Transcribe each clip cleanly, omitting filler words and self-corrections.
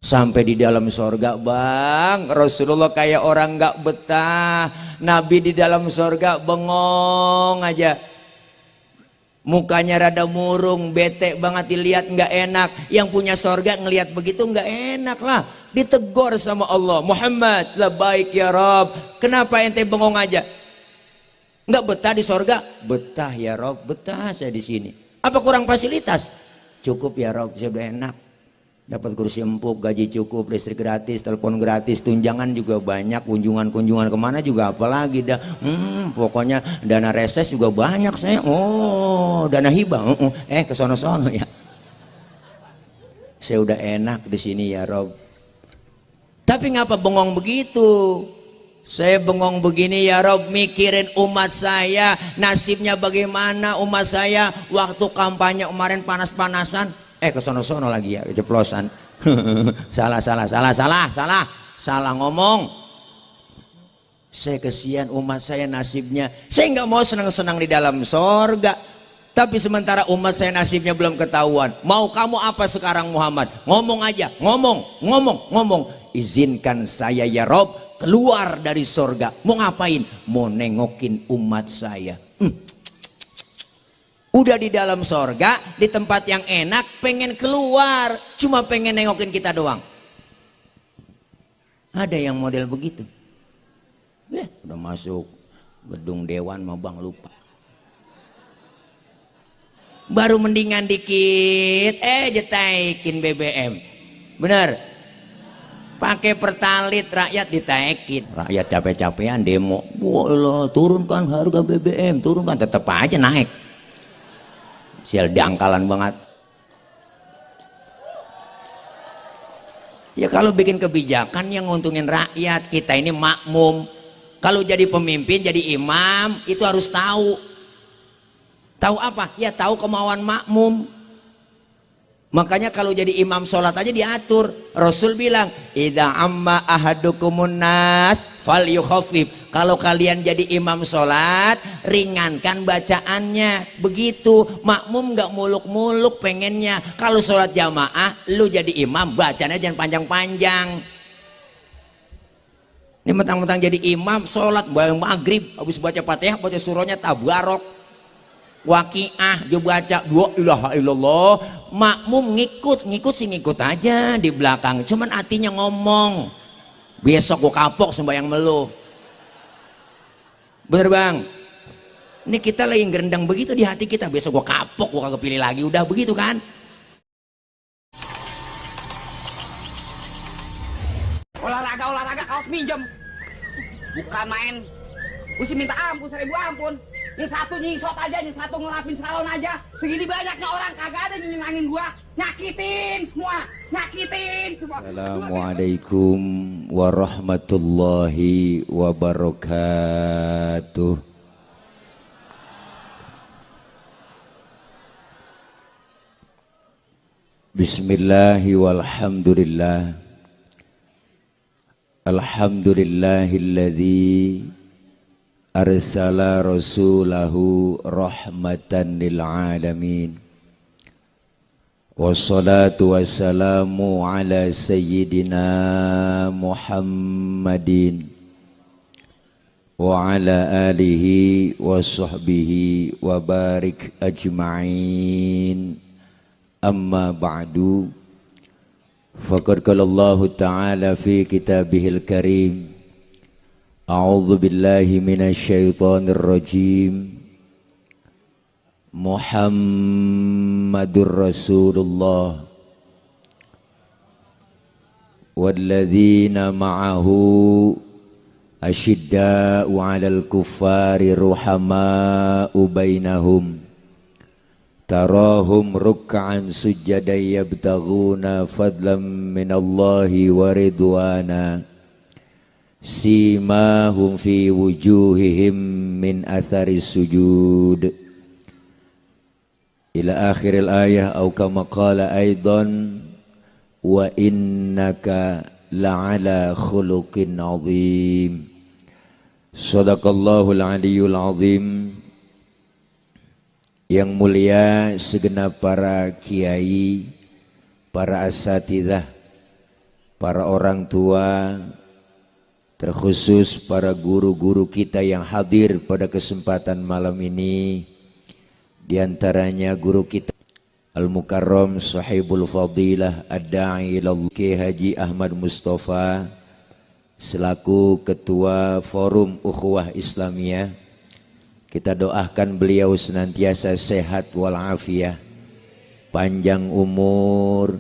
Sampai di dalam sorga bang, Rasulullah kayak orang gak betah. Nabi di dalam sorga bengong aja, mukanya rada murung, bete banget dilihat, nggak enak. Yang punya sorga ngelihat begitu nggak enak lah. Ditegur sama Allah, Muhammad, labbaik ya Rob, kenapa ente bengong aja? Nggak betah di sorga? Betah ya Rob, betah saya di sini. Apa kurang fasilitas? Cukup ya Rob, saya udah enak. Dapat kursi empuk, gaji cukup, listrik gratis, telepon gratis, tunjangan juga banyak, kunjungan kemana juga apalagi dah. Pokoknya dana reses juga banyak saya. Oh, dana hibah. Kesono-sono ya. Saya udah enak di sini ya Rob. Tapi ngapa bengong begitu? Saya bengong begini ya Rob, mikirin umat saya, nasibnya bagaimana umat saya waktu kampanye kemarin panas-panasan. Kesono-sono lagi ya, keceplosan. salah ngomong. Saya kesian umat saya nasibnya. Saya nggak mau senang-senang di dalam sorga, tapi sementara umat saya nasibnya belum ketahuan. Mau kamu apa sekarang Muhammad? Ngomong aja, ngomong. Izinkan saya ya Rob keluar dari sorga. Mau ngapain? Mau nengokin umat saya. Udah di dalam sorga, di tempat yang enak, pengen keluar, cuma pengen nengokin kita doang. Ada yang model begitu. Udah masuk gedung dewan mau bang lupa. Baru mendingan dikit, jetaikin BBM. Bener? Pakai pertalit, rakyat ditaikin. Rakyat capek-capean demo. Wah, turunkan harga BBM, turunkan, tetap aja naik. Sial dangkalan banget. Ya kalau bikin kebijakan yang nguntungin rakyat, kita ini makmum. Kalau jadi pemimpin, jadi imam, itu harus tahu. Tahu apa? Ya tahu kemauan makmum. Makanya kalau jadi imam sholat aja diatur. Rasul bilang, idza amma ahadukumun nas falyukhaffif. Kalau kalian jadi imam sholat, ringankan bacaannya. Begitu, makmum nggak muluk-muluk pengennya. Kalau sholat jamaah, lu jadi imam, bacanya jangan panjang-panjang. Ini mentang-mentang jadi imam sholat maghrib, habis baca fatihah, baca surahnya tabarok, waqiah, dia baca la ilaha illallah. Makmum ngikut sih ngikut aja di belakang, cuman hatinya ngomong, besok gua kapok sembahyang melu. Bener bang? Ini kita lagi ngerendang begitu di hati kita, besok gua kapok, gua kagak pilih lagi, udah begitu kan? Olahraga kaos minjem, bukan main. Gue sih minta ampun, 1000 ampun. Ini satu nyisot aja, ini satu ngelapin salon aja. Segini banyaknya orang kagak ada nyenangin gua, nyakitin semua. Assalamualaikum warahmatullahi wabarakatuh. Bismillahi walhamdulillah. Alhamdulillahilladzi arsala rasulahu rahmatan lil alamin. Wassalatu wassalamu ala sayyidina Muhammadin wa ala alihi wa sahbihi wa barik ajma'in. Amma ba'du, faqad qala Allah ta'ala fi kitabihil karim, a'udzu billahi minasy syaithanir rajim. Muhammadur Rasulullah walladzina ma'ahu asyidda'u 'alal kuffari ruhama'u bainahum tarahum ruk'an sujjadan yabtaghuna fadlan minallahi wa ridwana simahum fi wujuhihim min athari sujud ila akhiril ayah au kama qala aidan wa innaka la'ala khuluqin azim. Sadaqallahul aliyul azim. Yang mulia segenap para kiai, para asatidzah, para orang tua, terkhusus para guru-guru kita yang hadir pada kesempatan malam ini. Di antaranya guru kita Al-Mukarram Sahibul Fadilah Ad-Da'i ilallah Ki Haji Ahmad Mustafa selaku Ketua Forum Ukhuwah Islamiyah. Kita doakan beliau senantiasa sehat walafiat, panjang umur,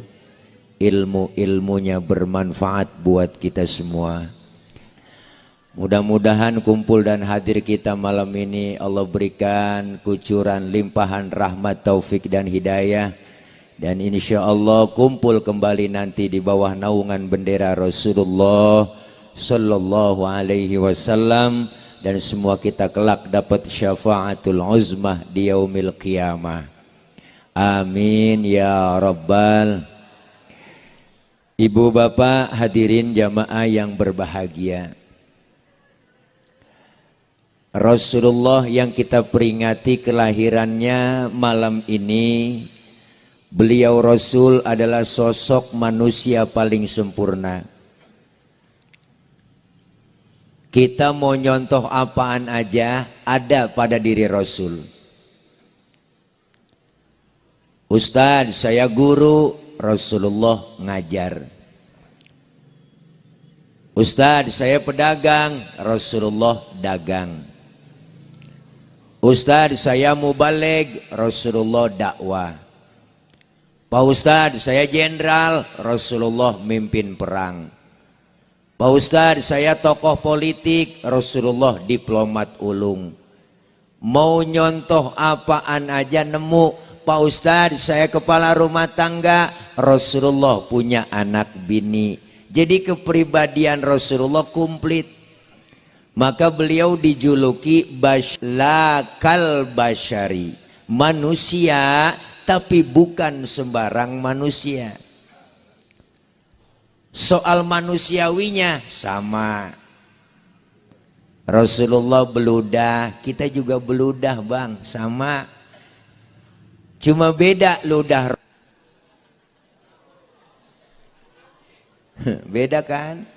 ilmu-ilmunya bermanfaat buat kita semua. Mudah-mudahan kumpul dan hadir kita malam ini Allah berikan kucuran limpahan rahmat, taufik dan hidayah, dan insya Allah kumpul kembali nanti di bawah naungan bendera Rasulullah Sallallahu Alaihi Wasallam, dan semua kita kelak dapat syafaatul uzmah di yaumil qiyamah. Amin ya rabbal. Ibu bapak hadirin jamaah yang berbahagia, Rasulullah yang kita peringati kelahirannya malam ini, beliau Rasul adalah sosok manusia paling sempurna. Kita mau nyontoh apaan aja ada pada diri Rasul. Ustadz, saya guru, Rasulullah ngajar. Ustadz, saya pedagang, Rasulullah dagang. Ustadz, saya mubalig, Rasulullah dakwah. Pak Ustadz, saya jenderal, Rasulullah mimpin perang. Pak Ustadz, saya tokoh politik, Rasulullah diplomat ulung. Mau nyontoh apaan aja nemu. Pak Ustadz, saya kepala rumah tangga, Rasulullah punya anak bini. Jadi kepribadian Rasulullah komplit. Maka beliau dijuluki lakal basyari, manusia tapi bukan sembarang manusia. Soal manusiawinya sama. Rasulullah beludah, kita juga beludah bang, sama. Cuma beda ludah. Beda kan?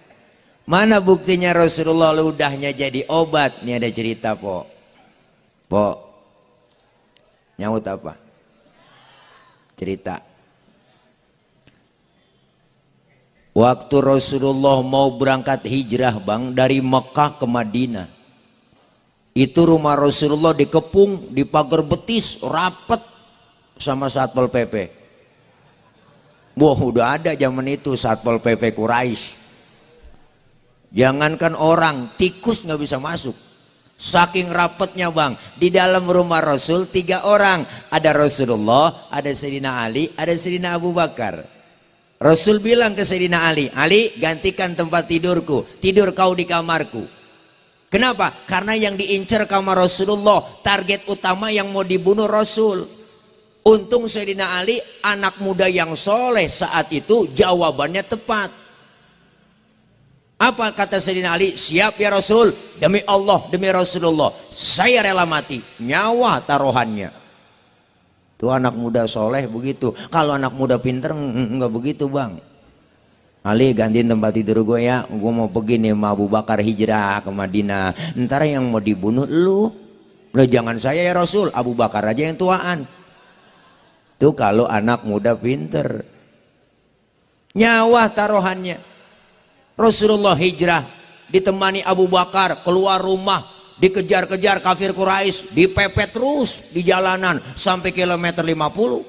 Mana buktinya Rasulullah ludahnya jadi obat? Ini ada cerita po. Po, nyaut apa? Cerita. Waktu Rasulullah mau berangkat hijrah bang, dari Mekah ke Madinah, itu rumah Rasulullah dikepung, di pagar betis, rapet sama Satpol PP. Wah, udah ada zaman itu Satpol PP Quraisy. Jangankan orang, tikus nggak bisa masuk. Saking rapetnya bang. Di dalam rumah Rasul 3 orang. Ada Rasulullah, ada Sayyidina Ali, ada Sayyidina Abu Bakar. Rasul bilang ke Sayyidina Ali, Ali gantikan tempat tidurku, tidur kau di kamarku. Kenapa? Karena yang diincar kamar Rasulullah, target utama yang mau dibunuh Rasul. Untung Sayyidina Ali anak muda yang soleh saat itu, jawabannya tepat. Apa kata Sayyidina Ali? Siap ya Rasul, demi Allah, demi Rasulullah, saya rela mati, nyawa taruhannya. Tuh anak muda soleh begitu. Kalau anak muda pinter enggak begitu bang. Ali gantiin tempat tidur gue ya, gue mau pergi nih sama Abu Bakar hijrah ke Madinah. Ntar yang mau dibunuh lu. Loh jangan saya ya Rasul, Abu Bakar aja yang tuaan. Tuh kalau anak muda pinter, nyawa taruhannya. Rasulullah hijrah ditemani Abu Bakar keluar rumah, dikejar-kejar kafir Quraisy, dipepet terus di jalanan sampai kilometer 50.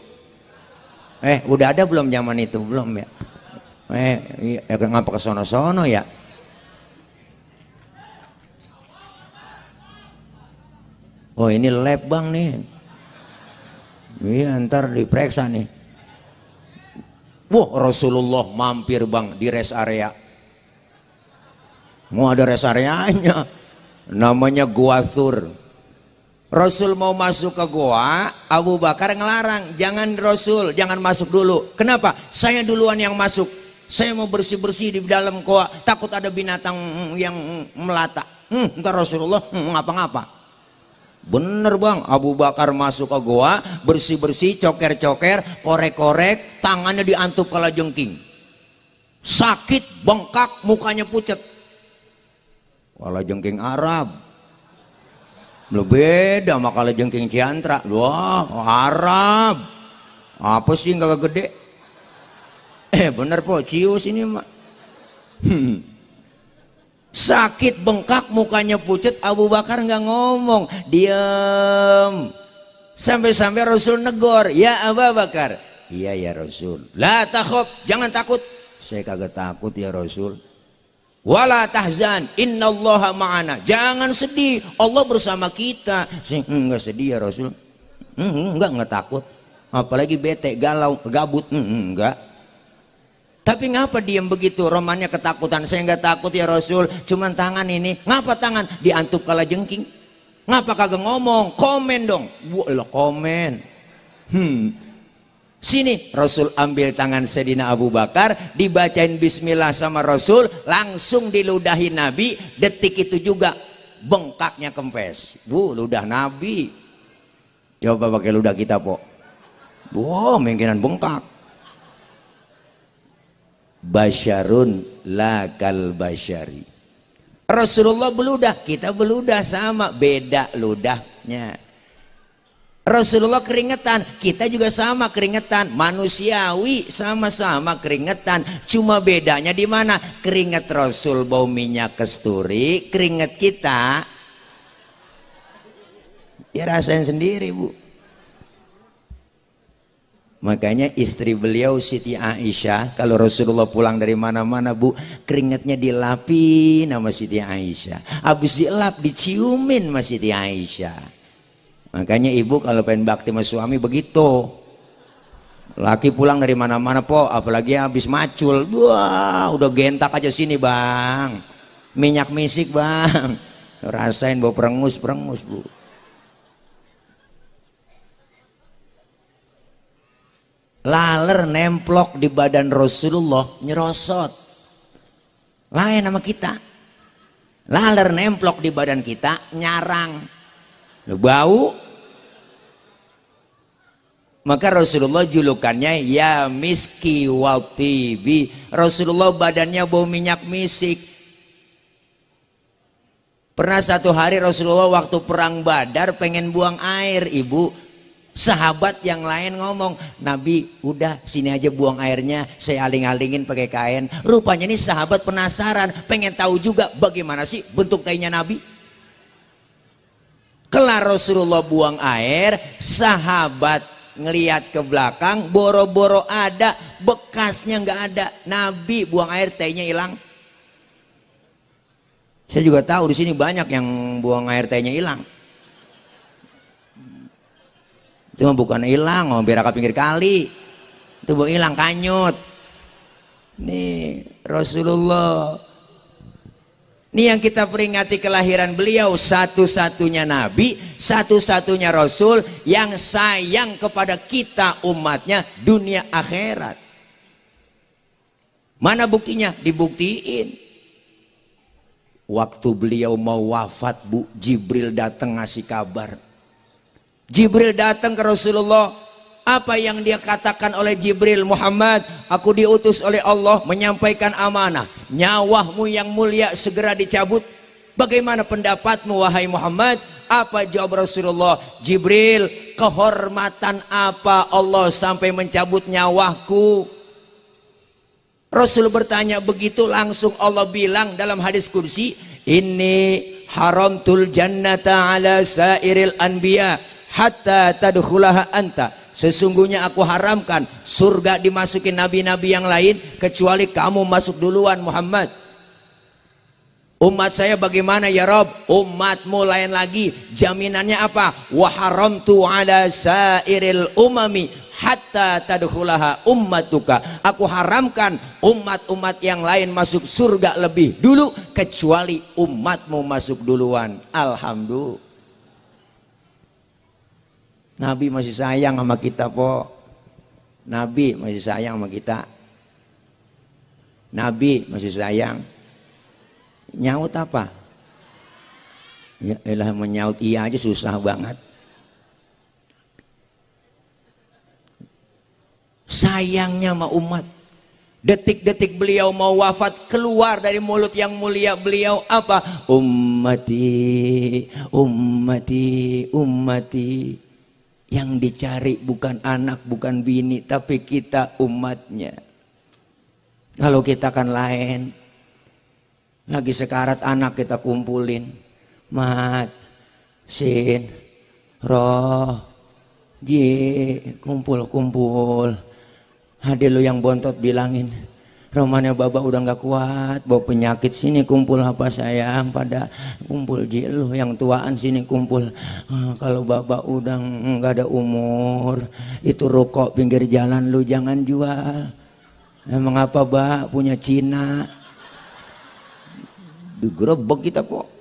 Udah ada belum zaman itu? Belum ya? Ngapa ke sono-sono ya? Oh ini lab bang nih. Iya ntar diperiksa nih. Wah Rasulullah mampir bang di rest area. Mau ada rest areanya, namanya Gua Thur. Rasul mau masuk ke gua, Abu Bakar ngelarang, jangan Rasul, jangan masuk dulu. Kenapa? Saya duluan yang masuk. Saya mau bersih-bersih di dalam gua, takut ada binatang yang melata. Ntar Rasulullah ngapa-ngapa. Bener bang, Abu Bakar masuk ke gua, bersih-bersih, coker-coker, korek-korek, tangannya diantuk kalajengking. sakit, bengkak, mukanya pucat. Kalau jengking Arab beda sama kalau jengking Ciantra. Wah, Arab apa sih nggak gede? Bener po, cius ini mak. Sakit, bengkak, mukanya pucat. Abu Bakar nggak ngomong, diam. Sampai-sampai Rasul negor, ya Abu Bakar. Iya ya Rasul. La takhaf, jangan takut. Saya kagak takut ya Rasul. Wala tahzan, innallaha ma'ana. Jangan sedih, Allah bersama kita. Saya enggak sedih ya Rasul. Enggak takut. Apalagi bete, galau, gabut. Enggak. Tapi ngapa diam begitu? Romannya ketakutan. Saya enggak takut ya Rasul. Cuman tangan ini. Ngapa tangan? Diantup kala jengking. Ngapa kagak ngomong? Komen dong. Wah, komen. Sini Rasul ambil tangan Sayyidina Abu Bakar, dibacain bismillah sama Rasul, langsung diludahi Nabi. Detik itu juga bengkaknya kempes. Ludah Nabi. Coba pakai ludah kita po. Mungkinan bengkak. Basyarun lakal basyari. Rasulullah beludah, kita beludah sama, beda ludahnya. Rasulullah keringetan, kita juga sama keringetan, manusiawi, sama-sama keringetan. Cuma bedanya di mana? Keringet Rasul bau minyak kasturi, keringet kita ya rasain sendiri bu. Makanya istri beliau Siti Aisyah, kalau Rasulullah pulang dari mana-mana bu, keringetnya dilapin sama Siti Aisyah. Habis dilap diciumin sama Siti Aisyah. Makanya ibu kalau pengen bakti sama suami begitu. Laki pulang dari mana-mana po, apalagi habis macul, wah udah gentak aja sini bang, minyak misik bang, rasain bau perengus bu. Laler nemplok di badan Rasulullah nyerosot, lain sama kita. Laler nemplok di badan kita nyarang, bau. Maka Rasulullah julukannya ya miski wa tibi. Rasulullah badannya bau minyak misik. Pernah satu hari Rasulullah waktu perang Badar pengen buang air ibu. Sahabat yang lain ngomong, Nabi udah sini aja buang airnya, saya aling-alingin pakai kain. Rupanya ini sahabat penasaran, pengen tahu juga bagaimana sih bentuk tainya Nabi. Kelar Rasulullah buang air, sahabat ngelihat ke belakang, boro-boro ada, bekasnya nggak ada. Nabi buang air, tehnya hilang. Saya juga tahu di sini banyak yang buang air tehnya hilang. Itu mah bukan hilang, biar ke pinggir kali. Itu bukan hilang, kanyut. Nih Rasulullah. Ini yang kita peringati kelahiran beliau, satu-satunya Nabi, satu-satunya Rasul yang sayang kepada kita umatnya dunia akhirat. Mana buktinya? Dibuktiin. Waktu beliau mau wafat bu, Jibril datang ngasih kabar. Jibril datang ke Rasulullah. Apa yang dia katakan oleh Jibril? Muhammad, aku diutus oleh Allah menyampaikan amanah. Nyawamu yang mulia segera dicabut. Bagaimana pendapatmu wahai Muhammad? Apa jawab Rasulullah? Jibril, kehormatan apa Allah sampai mencabut nyawaku? Rasul bertanya begitu, langsung Allah bilang dalam hadis kursi, ini haramtul jannata ala sairil anbiya hatta tadkhulaha anta. Sesungguhnya aku haramkan surga dimasukin nabi-nabi yang lain kecuali kamu masuk duluan Muhammad. Umat saya bagaimana ya Rob? Umatmu lain lagi. Jaminannya apa? Wa haramtu ala sairil umami hatta tadkhulaha ummatuka. Aku haramkan umat-umat yang lain masuk surga lebih dulu kecuali umatmu masuk duluan. Alhamdulillah. Nabi masih sayang sama kita po. Nabi masih sayang sama kita. Nabi masih sayang. Nyaut apa? Ya elah, menyaut iya aja susah banget. Sayangnya sama umat. Detik-detik beliau mau wafat, keluar dari mulut yang mulia beliau apa? Ummati, ummati, ummati. Yang dicari bukan anak, bukan bini, tapi kita umatnya. Kalau kita kan lain. Lagi sekarat anak kita kumpulin. Mat, sin, roh, ji, kumpul-kumpul. Hadi lu yang bontot bilangin, romannya baba udah nggak kuat, bawa penyakit, sini kumpul apa sayang, pada kumpul ji lu yang tuaan sini kumpul. Kalau baba udah nggak ada umur, itu rokok pinggir jalan lu jangan jual. Emang apa ba punya Cina? Digerebek kita kok.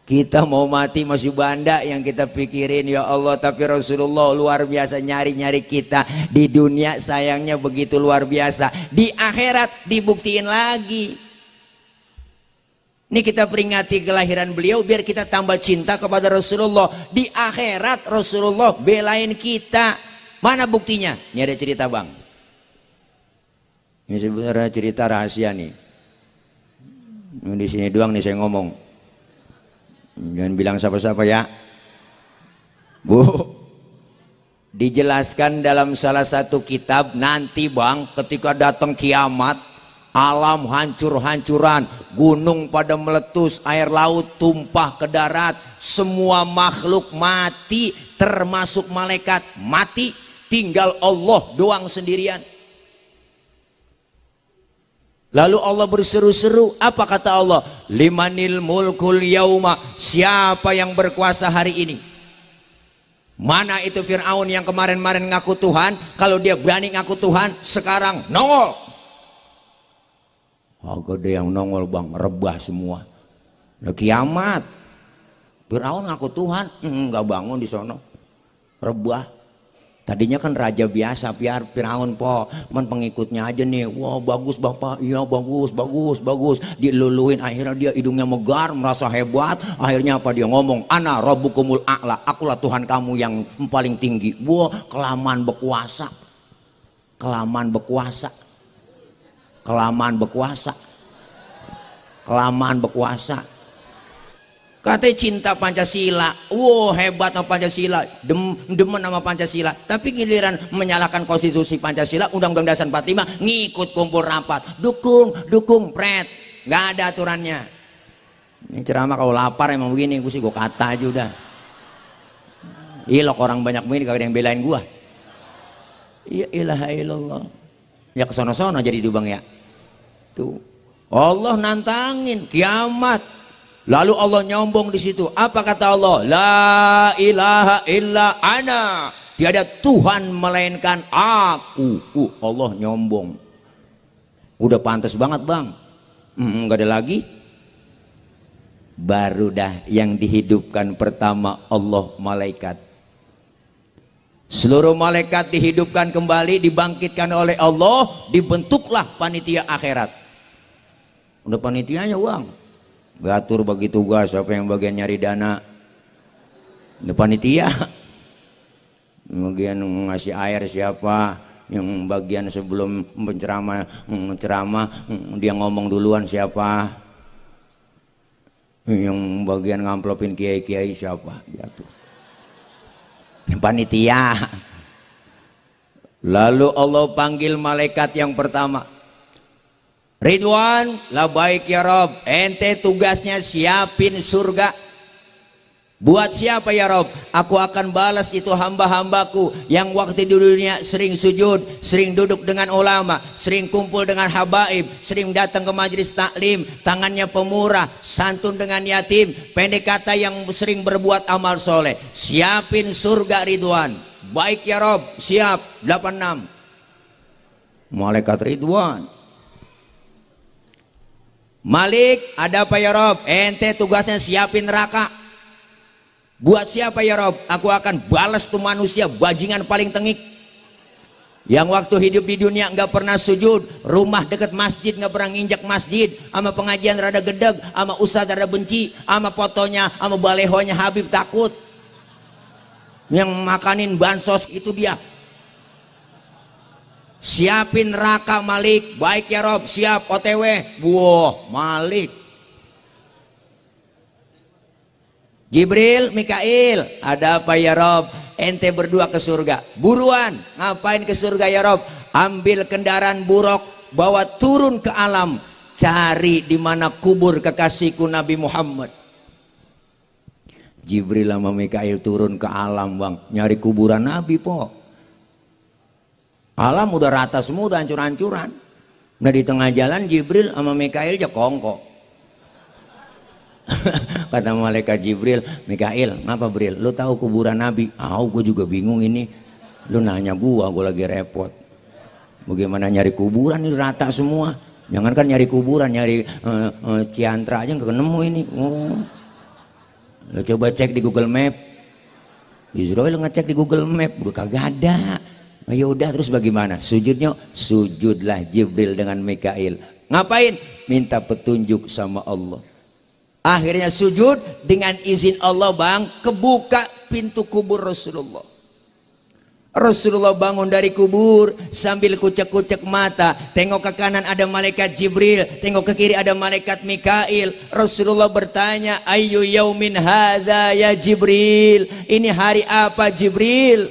Kita mau mati masih banda yang kita pikirin, ya Allah. Tapi Rasulullah luar biasa nyari-nyari kita. Di dunia sayangnya begitu luar biasa, di akhirat dibuktiin lagi. Ini kita peringati kelahiran beliau biar kita tambah cinta kepada Rasulullah. Di akhirat Rasulullah belain kita. Mana buktinya? Ini ada cerita bang. Ini sebenarnya cerita rahasia nih. Di sini doang nih saya ngomong. Jangan bilang siapa-siapa ya. Bu, dijelaskan dalam salah satu kitab, nanti bang ketika datang kiamat, alam hancur-hancuran, gunung pada meletus, air laut tumpah ke darat, semua makhluk mati termasuk malaikat mati, tinggal Allah doang sendirian. Lalu Allah berseru-seru, apa kata Allah? Limanil mulkul yauma, siapa yang berkuasa hari ini? Mana itu Fir'aun yang kemarin-kemarin ngaku Tuhan? Kalau dia berani ngaku Tuhan, sekarang nongol. Agak ada yang nongol bang, rebah semua. Nah, kiamat. Fir'aun ngaku Tuhan, nggak bangun di sono, rebah. Tadinya kan raja biasa, biar Firaun po, pengikutnya aja nih. Wah bagus bapak, iya bagus, bagus, bagus. Diluluhin, akhirnya dia hidungnya megar, merasa hebat. Akhirnya apa dia ngomong? Ana rabbukumul a'la, akulah Tuhan kamu yang paling tinggi. Wah kelamaan berkuasa, kelamaan berkuasa, kelamaan berkuasa, kelamaan berkuasa. Katanya cinta Pancasila, wow hebat sama Pancasila, demen sama Pancasila. Tapi giliran menyalahkan konstitusi Pancasila, Undang-Undang Dasar 45, ngikut kumpul rapat, dukung, pret, nggak ada aturannya. Ini ceramah kalau lapar emang begini, gue sih gue kata aja udah. Ilok orang banyak begini kagak ada yang belain gue. Ya ilaha illallah. Ya kesono-sono jadi dubang ya. Tuh, Allah nantangin kiamat. Lalu Allah nyombong di situ. Apa kata Allah? La ilaha illa ana. Tiada Tuhan melainkan aku. Allah nyombong. Udah pantas banget bang. Nggak ada lagi. Baru dah yang dihidupkan pertama Allah malaikat. Seluruh malaikat dihidupkan kembali, dibangkitkan oleh Allah, dibentuklah panitia akhirat. Udah panitianya bang. Gatur bagi tugas, siapa yang bagian nyari dana, panitia. Bagian ngasih air siapa, yang bagian sebelum ceramah dia ngomong duluan siapa, yang bagian ngamplopin kiai-kiai siapa, jatuh panitia. Lalu Allah panggil malaikat yang pertama, Ridwan, labaik ya Rob, ente tugasnya siapin surga. Buat siapa ya Rob? Aku akan balas itu hamba-hambaku yang waktu di dunia sering sujud, sering duduk dengan ulama, sering kumpul dengan habaib, sering datang ke majelis taklim, tangannya pemurah, santun dengan yatim, pendek kata yang sering berbuat amal soleh. Siapin surga Ridwan. Baik ya Rob, siap. 86. Malaikat Ridwan. Malik, ada apa ya Rob? Ente tugasnya siapin neraka. Buat siapa ya Rob? Aku akan balas tuh manusia bajingan paling tengik, yang waktu hidup di dunia nggak pernah sujud, rumah deket masjid nggak pernah nginjak masjid, sama pengajian rada gedeg, sama ustadz rada benci, sama fotonya, sama balehonya Habib takut, yang makanin bansos itu dia. siapin neraka Malik. Baik ya Rob, siap OTW. Wah, Malik. Jibril, Mikail, ada apa ya Rob? Ente berdua ke surga. Buruan, ngapain ke surga ya Rob? Ambil kendaraan buruk, bawa turun ke alam, cari di mana kubur kekasihku Nabi Muhammad. Jibril sama Mikail turun ke alam bang, nyari kuburan Nabi po. Alam udah rata semua, udah hancur-hancuran. Nah di tengah jalan Jibril sama Mikail aja kongko. Kata malaikat Jibril, Mikail, ngapa Bril? Lu tahu kuburan Nabi? Gue juga bingung ini. Lu nanya gua lagi repot. Bagaimana nyari kuburan ini rata semua? Jangankan nyari kuburan, nyari Ciantra aja nggak nemu ini. Lo coba cek di Google Map. Israel ngecek di Google Map, udah kagak ada. Nah, ya udah terus bagaimana? Sujudnya, sujudlah Jibril dengan Mikail. Ngapain? Minta petunjuk sama Allah. Akhirnya sujud, dengan izin Allah bang, kebuka pintu kubur Rasulullah. Rasulullah bangun dari kubur sambil kucek-kucek mata, tengok ke kanan ada malaikat Jibril, tengok ke kiri ada malaikat Mikail. Rasulullah bertanya, ayyu yaumin hadza ya Jibril, ini hari apa Jibril?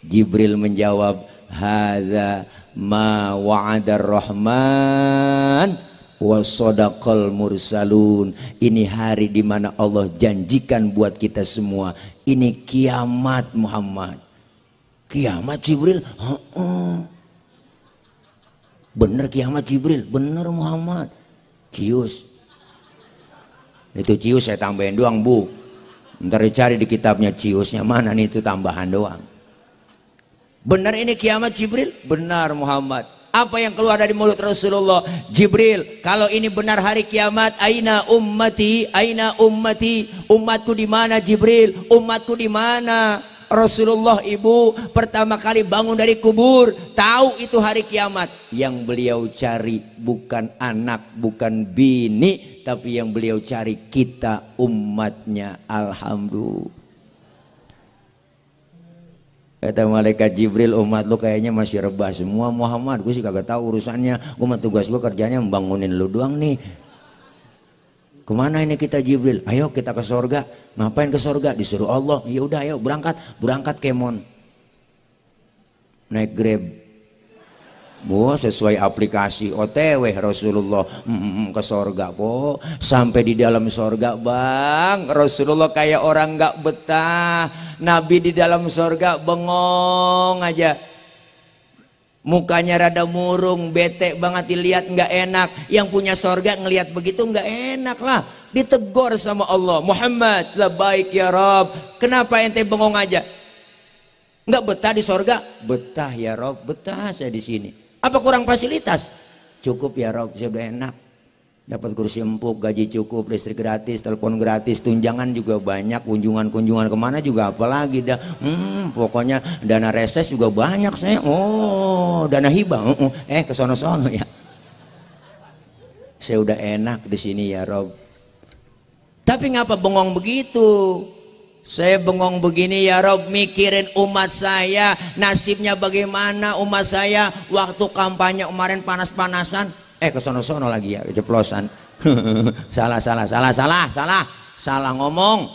Jibril menjawab, hadza ma wa'adar rahman wa sadaqal mursalun. Ini hari di mana Allah janjikan buat kita semua. Ini kiamat Muhammad. Kiamat Jibril? Bener kiamat Jibril? Bener Muhammad. Cius. Itu cius saya tambahin doang bu. Ntar dicari di kitabnya ciusnya mana nih, itu tambahan doang. Bener ini kiamat Jibril? Benar Muhammad. Apa yang keluar dari mulut Rasulullah? Jibril, kalau ini benar hari kiamat, aina ummati, aina ummati, umatku di mana Jibril? Umatku di mana? Rasulullah ibu pertama kali bangun dari kubur, tahu itu hari kiamat. Yang beliau cari bukan anak, bukan bini, tapi yang beliau cari kita umatnya. Alhamdulillah. Kata malaikat Jibril, umat lu kayaknya masih rebah semua Muhammad. Gue sih kagak tahu urusannya. Gue mah tugas gue kerjanya membangunin lu doang nih. Kemana ini kita Jibril? Ayo kita ke sorga. Ngapain ke sorga? Disuruh Allah. Ya udah ayo berangkat kemon. Naik Grab. Wah, sesuai aplikasi OTW Rasulullah ke sorga po. Sampai di dalam sorga bang, Rasulullah kayak orang nggak betah. Nabi di dalam sorga bengong aja. Mukanya rada murung, bete banget dilihat, nggak enak. Yang punya sorga ngelihat begitu nggak enak lah. Ditegur sama Allah, Muhammad, lah baik ya Rob. Kenapa ente bengong aja? Nggak betah di sorga? Betah ya Rob, betah saya di sini. Apa kurang fasilitas? Cukup ya Rob, saya udah enak. Dapat kursi empuk, gaji cukup, listrik gratis, telepon gratis, tunjangan juga banyak, kunjungan kemana juga apalagi dah. Pokoknya dana reses juga banyak saya. Oh, dana hibah. Ke sono-sono ya. Saya udah enak di sini ya Rob. Tapi ngapa bengong begitu? Saya bengong begini ya Rob, mikirin umat saya, nasibnya bagaimana umat saya waktu kampanye kemarin panas-panasan. Ke sono-sono lagi ya, keceplosan. salah ngomong.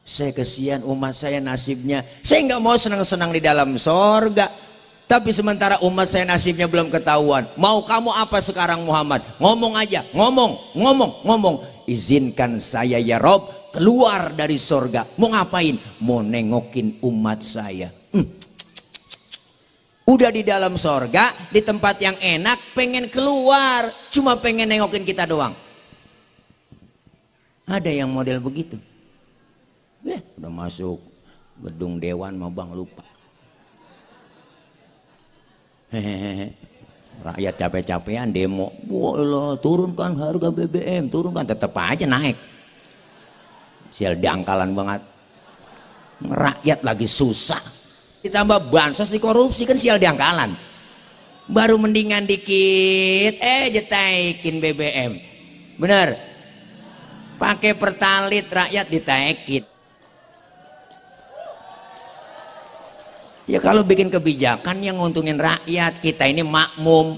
Saya kesian umat saya nasibnya. Saya nggak mau senang-senang di dalam sorga. Tapi sementara umat saya nasibnya belum ketahuan. Mau kamu apa sekarang Muhammad? Ngomong aja, ngomong. Izinkan saya ya Rob keluar dari sorga. Mau ngapain? Mau nengokin umat saya. Udah di dalam sorga, di tempat yang enak, pengen keluar, cuma pengen nengokin kita doang. Ada yang model begitu. Udah masuk gedung dewan mau bang lupa. Rakyat capek-capean demo, boleh turunkan harga BBM, turunkan, tetap aja naik. Sial dangkalan banget. Rakyat lagi susah. Ditambah bansos dikorupsi kan sial diangkalan. Baru mendingan dikit jetaikin BBM. Bener. Pakai pertalit rakyat ditaikin. Ya kalau bikin kebijakan yang nguntungin rakyat, kita ini makmum.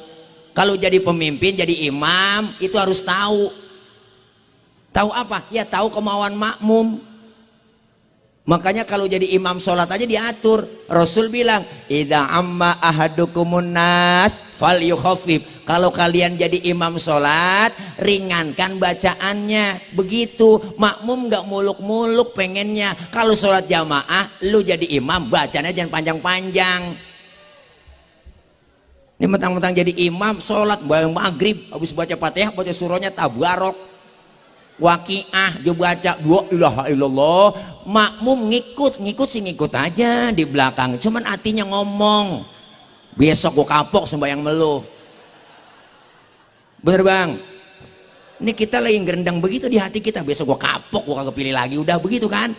Kalau jadi pemimpin, jadi imam, itu harus tahu. Tahu apa? Ya tahu kemauan makmum. Makanya kalau jadi imam sholat aja diatur. Rasul bilang, idza amma ahadukumun nas falyukhaffif. Kalau kalian jadi imam sholat, ringankan bacaannya. Begitu, makmum nggak muluk-muluk pengennya. Kalau sholat jamaah, lu jadi imam, bacanya jangan panjang-panjang. Ini mentang-mentang jadi imam sholat maghrib, habis baca fatihah, baca surahnya tabarok, waqiah, dia baca la ilaha illallah. Makmum ngikut sih ngikut aja di belakang, cuman hatinya ngomong, besok gua kapok sembahyang melu. Bener bang? Ini kita lagi ngerendang begitu di hati kita, besok gua kapok, gua kagak pilih lagi, udah begitu kan?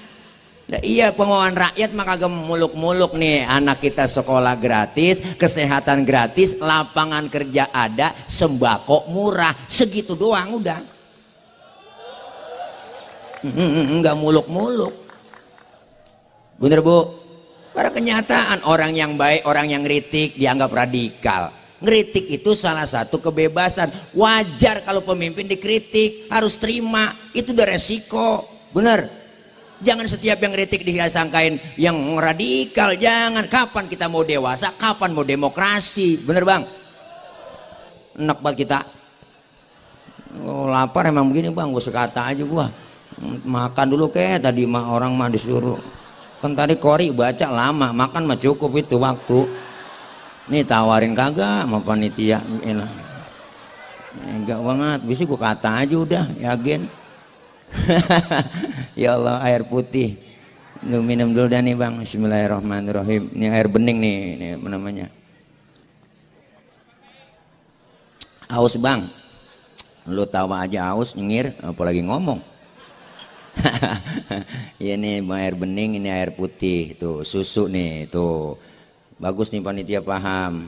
Nah, iya, pengeluaran rakyat mah kagak muluk-muluk nih. Anak kita sekolah gratis, kesehatan gratis, lapangan kerja ada, sembako murah, segitu doang udah. Enggak muluk-muluk. Bener bu? Para kenyataan, orang yang baik, orang yang ngeritik dianggap radikal. Ngeritik itu salah satu kebebasan. Wajar kalau pemimpin dikritik, harus terima. Itu udah resiko. Bener? Jangan setiap yang ngeritik disangkain yang radikal. Jangan. Kapan kita mau dewasa? Kapan mau demokrasi? Bener bang? Enak banget kita. Oh, lapar emang begini bang. Gue sekata aja gua. Makan dulu kayak tadi mah orang mah disuruh. Kan tadi Kori baca lama. Makan mah cukup itu waktu. Nih tawarin kagak sama panitia. Enak. Enggak banget. Bisa gue kata aja udah. Yakin. Ya Allah, air putih. Lu minum dulu dah nih bang. Bismillahirrahmanirrahim. Ini air bening nih. Ini apa namanya? Aus bang. Lu tawa aja aus nyengir. Apalagi ngomong. Iya nih air bening, ini air putih. Tuh susu nih. Tuh. Bagus nih panitia paham.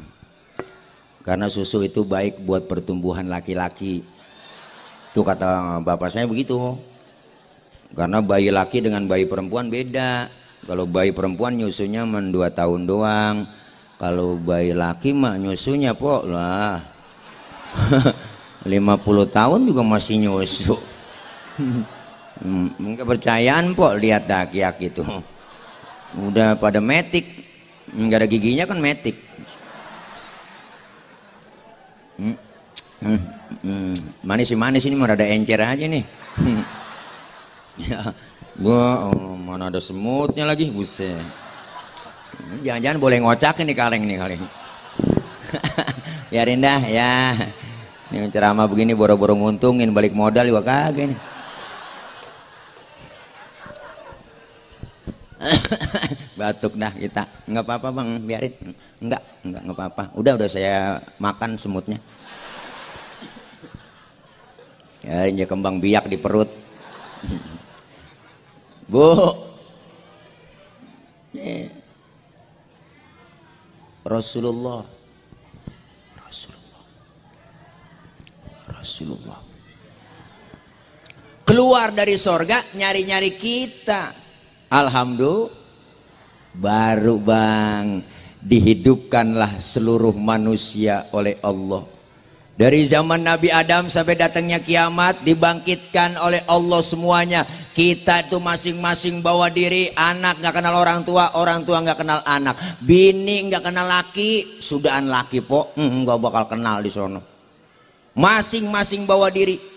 Karena susu itu baik buat pertumbuhan laki-laki. Tuh kata bapak saya begitu. Karena bayi laki dengan bayi perempuan beda. Kalau bayi perempuan nyusunya 2 tahun doang. Kalau bayi laki mah nyusunya pok lah 50 tahun juga masih nyusu. Kepercayaan pok, lihat dah aki-aki itu. Udah pada metik. Nggak ada giginya kan metik. Manis ini mah rada encer aja nih. Ya, gua mana ada semutnya lagi, buset. Jangan-jangan boleh ngocakin nih kaleng. Biarin dah ya. Ini ceramah begini boro-boro nguntungin, balik modal juga kagak nih. Batuk dah kita. Nggak apa-apa bang, biarin. Nggak apa-apa. Udah saya makan semutnya. Ya, ini kembang biak di perut. Bu. Rasulullah. Keluar dari sorga nyari-nyari kita. Alhamdulillah. Baru bang, dihidupkanlah seluruh manusia oleh Allah. Dari zaman Nabi Adam sampai datangnya kiamat, dibangkitkan oleh Allah semuanya. Kita itu masing-masing bawa diri. Anak nggak kenal orang tua nggak kenal anak, bini nggak kenal laki, sudahan laki po nggak bakal kenal di sono. Masing-masing bawa diri.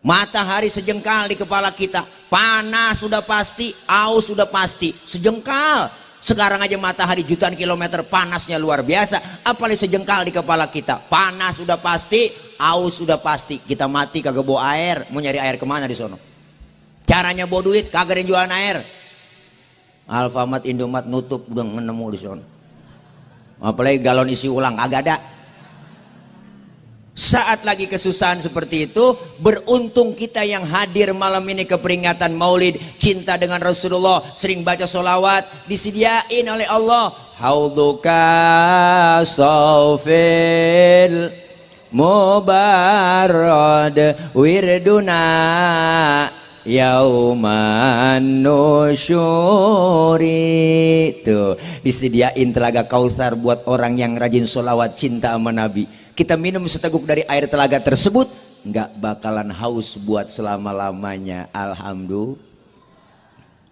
Matahari sejengkal di kepala kita, panas sudah pasti, aus sudah pasti, sejengkal. Sekarang aja matahari jutaan kilometer, panasnya luar biasa, apalagi sejengkal di kepala kita. Panas sudah pasti, aus sudah pasti. Kita mati kagak bawa air, mau nyari air kemana di sono? Caranya bawa duit, kagak ada yang jualan air. Alfamart, Indomart nutup, udah nemu di sono. Apalagi galon isi ulang, kagak ada. Saat lagi kesusahan seperti itu, beruntung kita yang hadir malam ini ke peringatan Maulid, cinta dengan Rasulullah, sering baca sholawat, disediain oleh Allah. Haudhuka sawfil mubarad wirduna yauman nusyuri. Tuh, disediain telaga Kausar buat orang yang rajin sholawat cinta sama Nabi. Kita minum seteguk dari air telaga tersebut, nggak bakalan haus buat selama-lamanya. Alhamdulillah.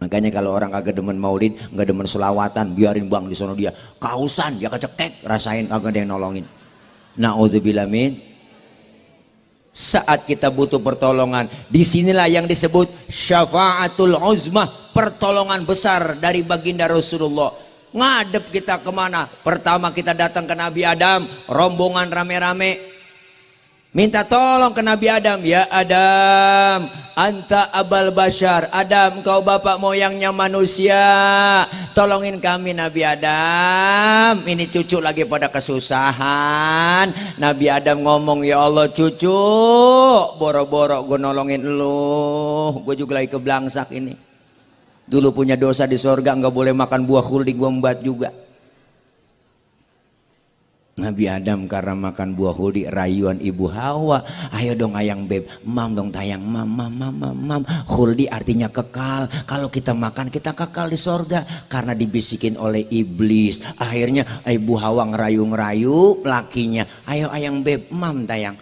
Makanya kalau orang kagak demen maulid, nggak demen sholawatan, biarin bang di sono dia kausan, dia kecekek, rasain kagak ada yang nolongin. Naudzubillah min. Saat kita butuh pertolongan, disinilah yang disebut syafaatul uzmah, pertolongan besar dari baginda Rasulullah. Ngadep kita kemana? Pertama kita datang ke Nabi Adam, rombongan rame-rame. Minta tolong ke Nabi Adam. Ya Adam, anta abal bashar. Adam, kau bapak moyangnya manusia. Tolongin kami Nabi Adam. Ini cucu lagi pada kesusahan. Nabi Adam ngomong, ya Allah cucu, boro-boro gue nolongin lu. Gue juga lagi keblangsak ini. Dulu punya dosa di sorga, nggak boleh makan buah khuldi, gue membuat juga. Nabi Adam karena makan buah khuldi, rayuan ibu Hawa, ayo dong ayang beb, mam dong tayang, mam. Khuldi artinya kekal. Kalau kita makan kita kekal di sorga. Karena dibisikin oleh iblis, akhirnya ibu Hawa ngerayu lakinya, ayo ayang beb, mam tayang,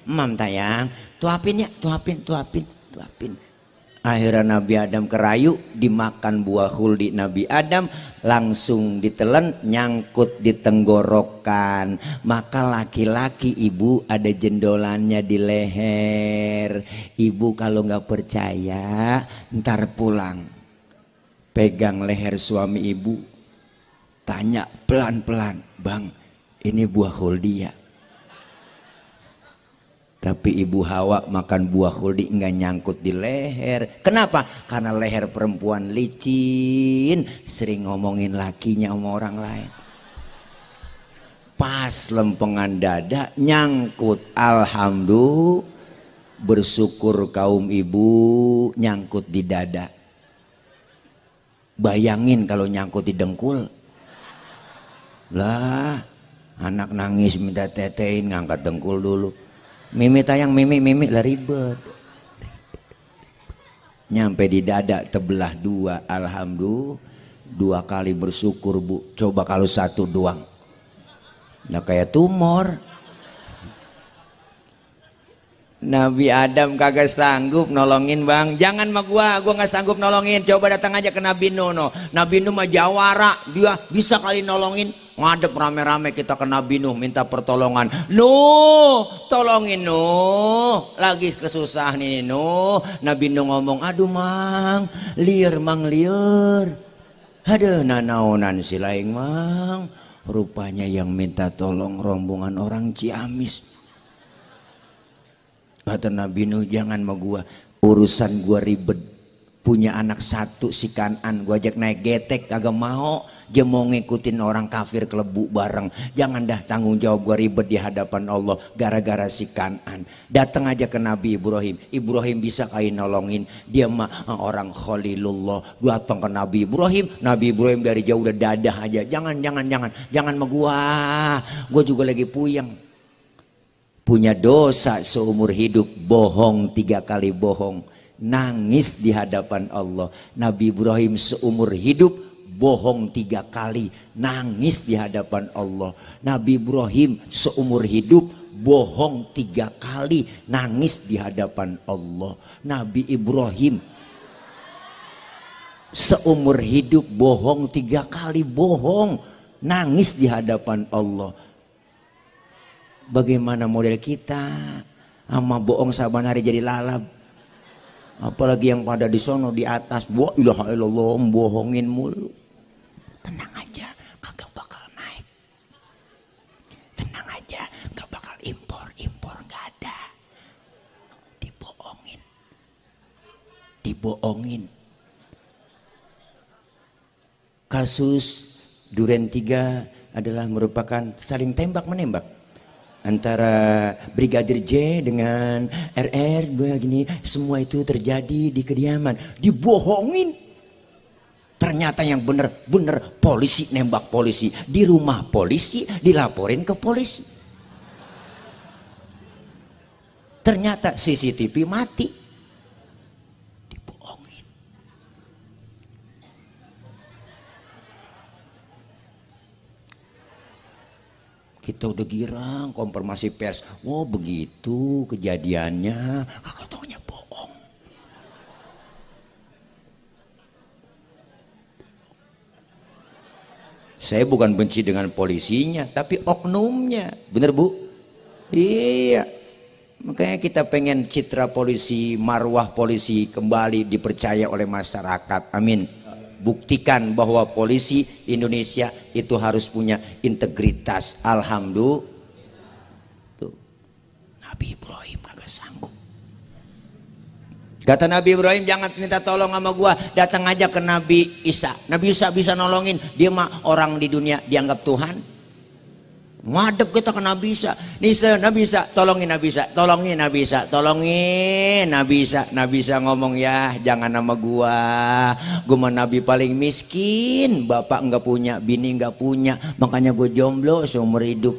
mam tayang, tuapin ya, tuapin. Akhirnya Nabi Adam kerayu, dimakan buah khuldi Nabi Adam, langsung ditelan, nyangkut di tenggorokan. Maka laki-laki ibu ada jendolannya di leher. Ibu kalau nggak percaya, ntar pulang pegang leher suami ibu, tanya pelan-pelan, bang ini buah khuldi ya? Tapi ibu Hawa makan buah khuldi nggak nyangkut di leher. Kenapa? Karena leher perempuan licin, sering ngomongin lakinya sama orang lain. Pas lempengan dada nyangkut, alhamdulillah, bersyukur kaum ibu, nyangkut di dada. Bayangin kalau nyangkut di dengkul. Lah, anak nangis minta tetein, ngangkat dengkul dulu. Mimi tayang, mimi lah ribet. Nyampe di dada terbelah dua, alhamdulillah. 2 kali bersyukur bu. Coba kalau 1 doang, nah kayak tumor. Nabi Adam kagak sanggup nolongin bang. Jangan sama gua nggak sanggup nolongin. Coba datang aja ke Nabi Nuh. Nabi Nuh mah jawara, dia bisa kali nolongin. Ngadep rame-rame kita ke Nabi Nuh minta pertolongan. Nuh, tolongin Nuh, lagi kesusahan ini Nuh. Nabi Nuh ngomong, aduh mang liar. Aduh nanaonan si laing mang. Rupanya yang minta tolong rombongan orang Ciamis. Kata Nabi Nuh, jangan sama gua, urusan gua ribet. Punya anak 1 si Kanan, gua ajak naik getek kagak mau. Dia mau ngikutin orang kafir kelebu bareng. Jangan dah, tanggung jawab gua ribet di hadapan Allah gara-gara si Kanan. Datang aja ke Nabi Ibrahim. Ibrahim bisa kain nolongin. Dia mah orang Khalilullah. Datang ke Nabi Ibrahim. Nabi Ibrahim dari jauh udah dadah aja. Jangan sama gua juga lagi puyeng. Punya dosa seumur hidup, bohong 3 kali bohong, nangis di hadapan Allah. Nabi Ibrahim seumur hidup bohong 3 kali, nangis di hadapan Allah. Nabi Ibrahim seumur hidup bohong 3 kali, nangis di hadapan Allah. Nabi Ibrahim seumur hidup bohong 3 kali, bohong, nangis di hadapan Allah. Bagaimana model kita? Sama bohong saban hari jadi lalap. Apalagi yang pada di sono di atas, wa ilaha illallah, bohongin mulu. Tenang aja, kagak bakal naik. Tenang aja, gak bakal impor gak ada. Dibohongin. Kasus Duren 3 adalah merupakan saling tembak menembak antara Brigadir J dengan RR begini. Semua itu terjadi di kediaman, dibohongin. Ternyata yang bener polisi nembak polisi di rumah polisi, dilaporin ke polisi. Ternyata CCTV mati. Kita udah girang konfirmasi pers. Oh begitu kejadiannya. Kakak taunya bohong. Saya bukan benci dengan polisinya, tapi oknumnya. Bener Bu? Iya. Makanya kita pengen citra polisi, marwah polisi kembali dipercaya oleh masyarakat. Amin. Buktikan bahwa polisi Indonesia itu harus punya integritas. Alhamdulillah. Tuh. Nabi Ibrahim kagak sanggup. Kata Nabi Ibrahim, jangan minta tolong sama gua, datang aja ke Nabi Isa. Nabi Isa bisa nolongin, dia mah orang di dunia dianggap Tuhan. Ngadep kita ke Nabi Isa. Nabi Isa, tolongin Nabi Isa, tolongin Nabi Isa, tolongin Nabi Isa. Nabi Isa ngomong, ya jangan nama gua mah nabi paling miskin, bapak enggak punya, bini enggak punya, makanya gue jomblo seumur hidup.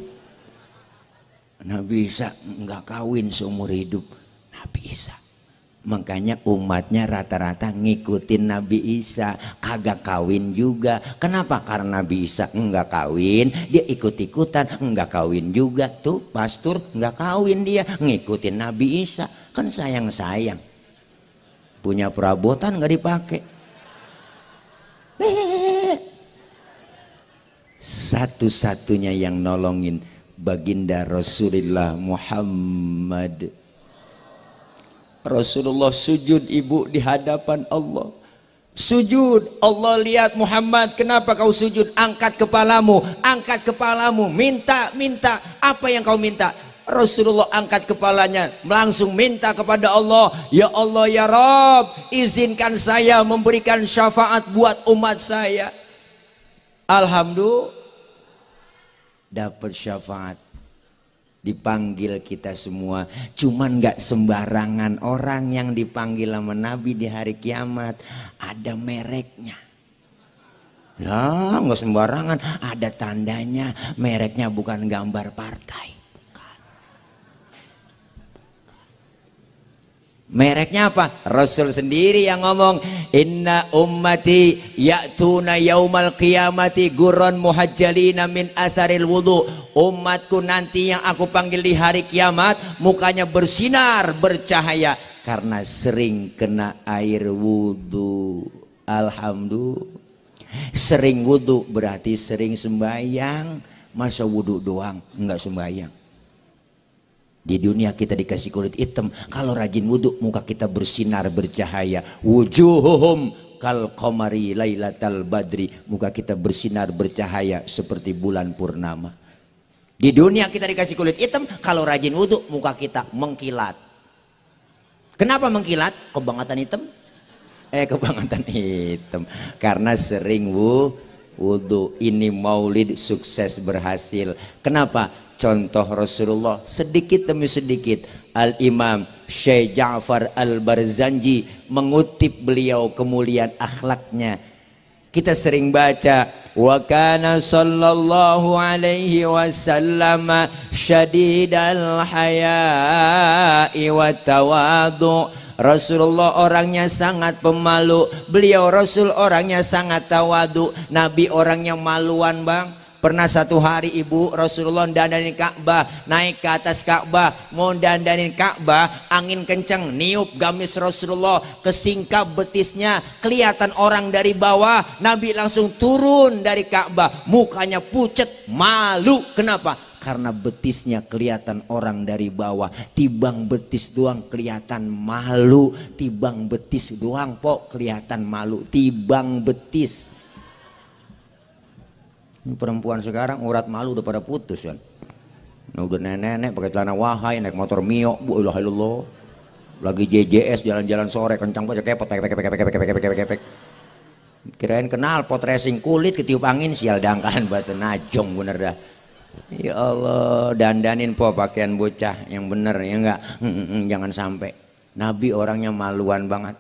Nabi Isa enggak kawin seumur hidup. Nabi Isa, makanya umatnya rata-rata ngikutin Nabi Isa, kagak kawin juga. Kenapa? Karena Nabi Isa enggak kawin, dia ikut-ikutan, enggak kawin juga. Tuh pastor enggak kawin, dia ngikutin Nabi Isa. Kan sayang-sayang, punya perabotan enggak dipakai. Satu-satunya yang nolongin baginda Rasulullah Muhammad. Rasulullah sujud ibu di hadapan Allah. Sujud, Allah lihat Muhammad, kenapa kau sujud? Angkat kepalamu, angkat kepalamu, minta, apa yang kau minta? Rasulullah angkat kepalanya, langsung minta kepada Allah, ya Allah ya Rabb, izinkan saya memberikan syafaat buat umat saya. Alhamdulillah, dapat syafaat. Dipanggil kita semua, cuman nggak sembarangan orang yang dipanggil sama Nabi di hari kiamat, ada mereknya. Lah nggak sembarangan, ada tandanya, mereknya bukan gambar partai. Mereknya apa? Rasul sendiri yang ngomong, inna ummati ya'tuna yaumal qiyamati gurran muhajjalina min atharil wudu. Umatku nanti yang aku panggil di hari kiamat, mukanya bersinar, bercahaya karena sering kena air wudu. Alhamdulillah. Sering wudu berarti sering sembahyang. Masa wudu doang enggak sembahyang? Di dunia kita dikasih kulit hitam, kalau rajin wudhu muka kita bersinar bercahaya. Wujuhuhum kal qamari lailatal badri, muka kita bersinar bercahaya seperti bulan purnama. Di dunia kita dikasih kulit hitam, kalau rajin wudhu muka kita mengkilat. Kenapa mengkilat? Kebangetan hitam? Kebangetan hitam karena sering wudhu. Ini maulid sukses berhasil. Kenapa? Contoh Rasulullah sedikit demi sedikit. Al-Imam Syekh Ja'far Al-Barzanji mengutip beliau kemuliaan akhlaknya. Kita sering baca, wa kana sallallahu alaihi wasallam syadidal haya'i wa tawadu. Rasulullah orangnya sangat pemalu. Beliau Rasul orangnya sangat tawadu. Nabi orangnya maluan bang. Pernah satu hari ibu Rasulullah dandanin Ka'bah, naik ke atas Ka'bah, mau dandanin Ka'bah, angin kencang niup gamis Rasulullah, kesingkap betisnya, kelihatan orang dari bawah. Nabi langsung turun dari Ka'bah, mukanya pucet, malu. Kenapa? Karena betisnya kelihatan orang dari bawah. Tibang betis doang kelihatan malu, tibang betis doang pok kelihatan malu, tibang betis. Ini perempuan sekarang urat malu udah pada putus kan. Nah, udah nenek-nenek pakai celana wahai, naik motor Mio, bu ilah ilallah. Lagi JJS jalan-jalan sore kencang banget kepot kepek. Kirain kenal pot racing kulit ketiup angin sial dangkalan batu najong bener dah. Ya Allah, dandanin po pakaian bocah yang bener ya enggak. Jangan sampai. Nabi orangnya maluan banget.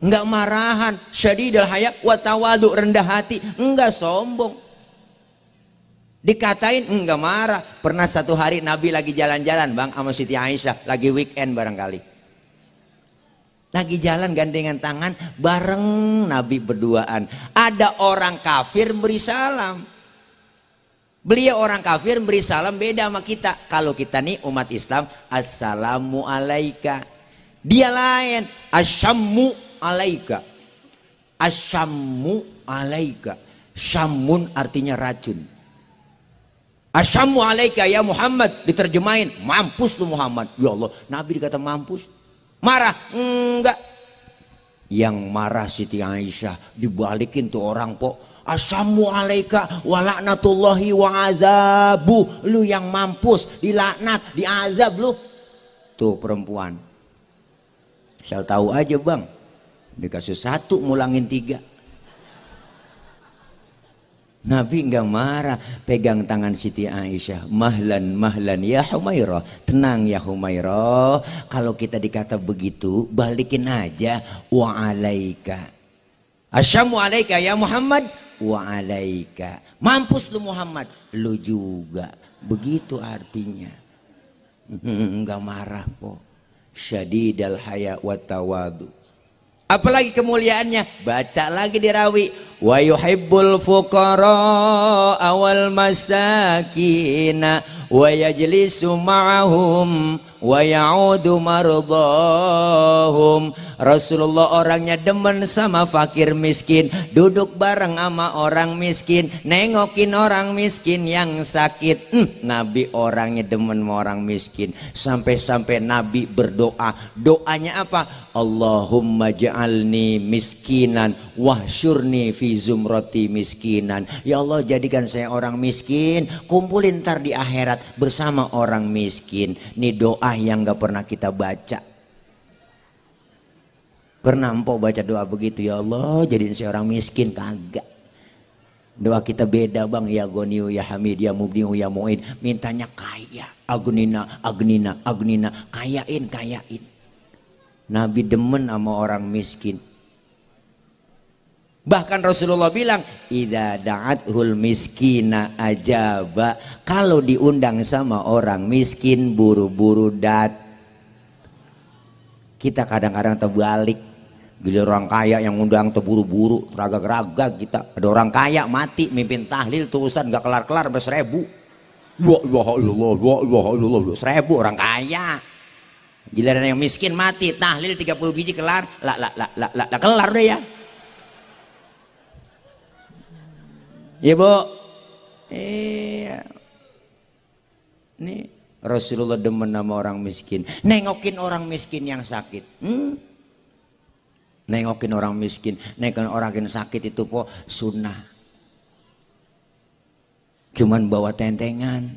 Enggak marahan, syadidul haya wa tawadu, rendah hati, enggak sombong. Dikatain enggak marah. Pernah satu hari Nabi lagi jalan-jalan bang sama Siti Aisyah, lagi weekend barangkali. Lagi jalan gandengan tangan bareng Nabi berduaan. Ada orang kafir beri salam. Beliau orang kafir beri salam beda sama kita. Kalau kita nih umat Islam, assalamu alaika. Dia lain, asyammu alaika. Asyammu alaika. Syamun artinya racun. Asyammu alaika ya Muhammad, diterjemahin mampus lu Muhammad. Ya Allah, Nabi dikata mampus. Marah? Enggak. Yang marah Siti Aisyah, dibalikin tuh orang po. Asyammu alaika wa laknatullahi wa azabu. Lu yang mampus, dilaknat, diazab lu. Tuh perempuan. Saya tahu aja bang, dikasih satu mulangin tiga. Nabi enggak marah, pegang tangan Siti Aisyah, mahlan mahlan ya Humairah, tenang ya Humairah. Kalau kita dikata begitu, balikin aja, wa alaika. Asyamu alaika ya Muhammad, wa alaika. Mampus lu Muhammad, lu juga. Begitu artinya. Enggak marah po. Syadidal haya wa tawadu. Apalagi kemuliaannya, baca lagi di rawi. Wa yuhibbul fuqara awal masakina wa yajlisu ma'ahum wa ya'udu mardahum. Rasulullah orangnya demen sama fakir miskin, duduk bareng sama orang miskin, nengokin orang miskin yang sakit. Nabi orangnya demen sama orang miskin. Sampai-sampai Nabi berdoa. Doanya apa? Allahumma ja'alni miskinan wahsyurni fi zumrati miskinan. Ya Allah, jadikan saya orang miskin, kumpulin ntar di akhirat bersama orang miskin. Ini doa yang gak pernah kita baca. Pernah empok baca doa begitu? Ya Allah, jadiin saya orang miskin? Kagak. Doa kita beda bang. Ya Goniyu ya Hamid ya Mubdiu ya Mu'in. Mintanya kaya. Agnina agnina agnina. Kayain kayain. Nabi demen sama orang miskin. Bahkan Rasulullah bilang, idza da'athul miskina ajaba. Kalau diundang sama orang miskin, buru-buru dat. Kita kadang-kadang terbalik. Bila orang kaya yang undang terburu-buru, teragak-ragak kita. Ada orang kaya mati mimpin tahlil tuh Ustaz nggak kelar-kelar sampai 1000. Wa ilaha illallah, wa ilaha illallah. 1000 orang kaya. Giliran yang miskin mati tahlil 30 biji kelar, lah kelar deh ya. Ya bu, nih Rasulullah demen sama orang miskin, nengokin orang miskin yang sakit, nengokin orang miskin, nengokin orang yang sakit itu po sunnah. Cuman bawa tentengan,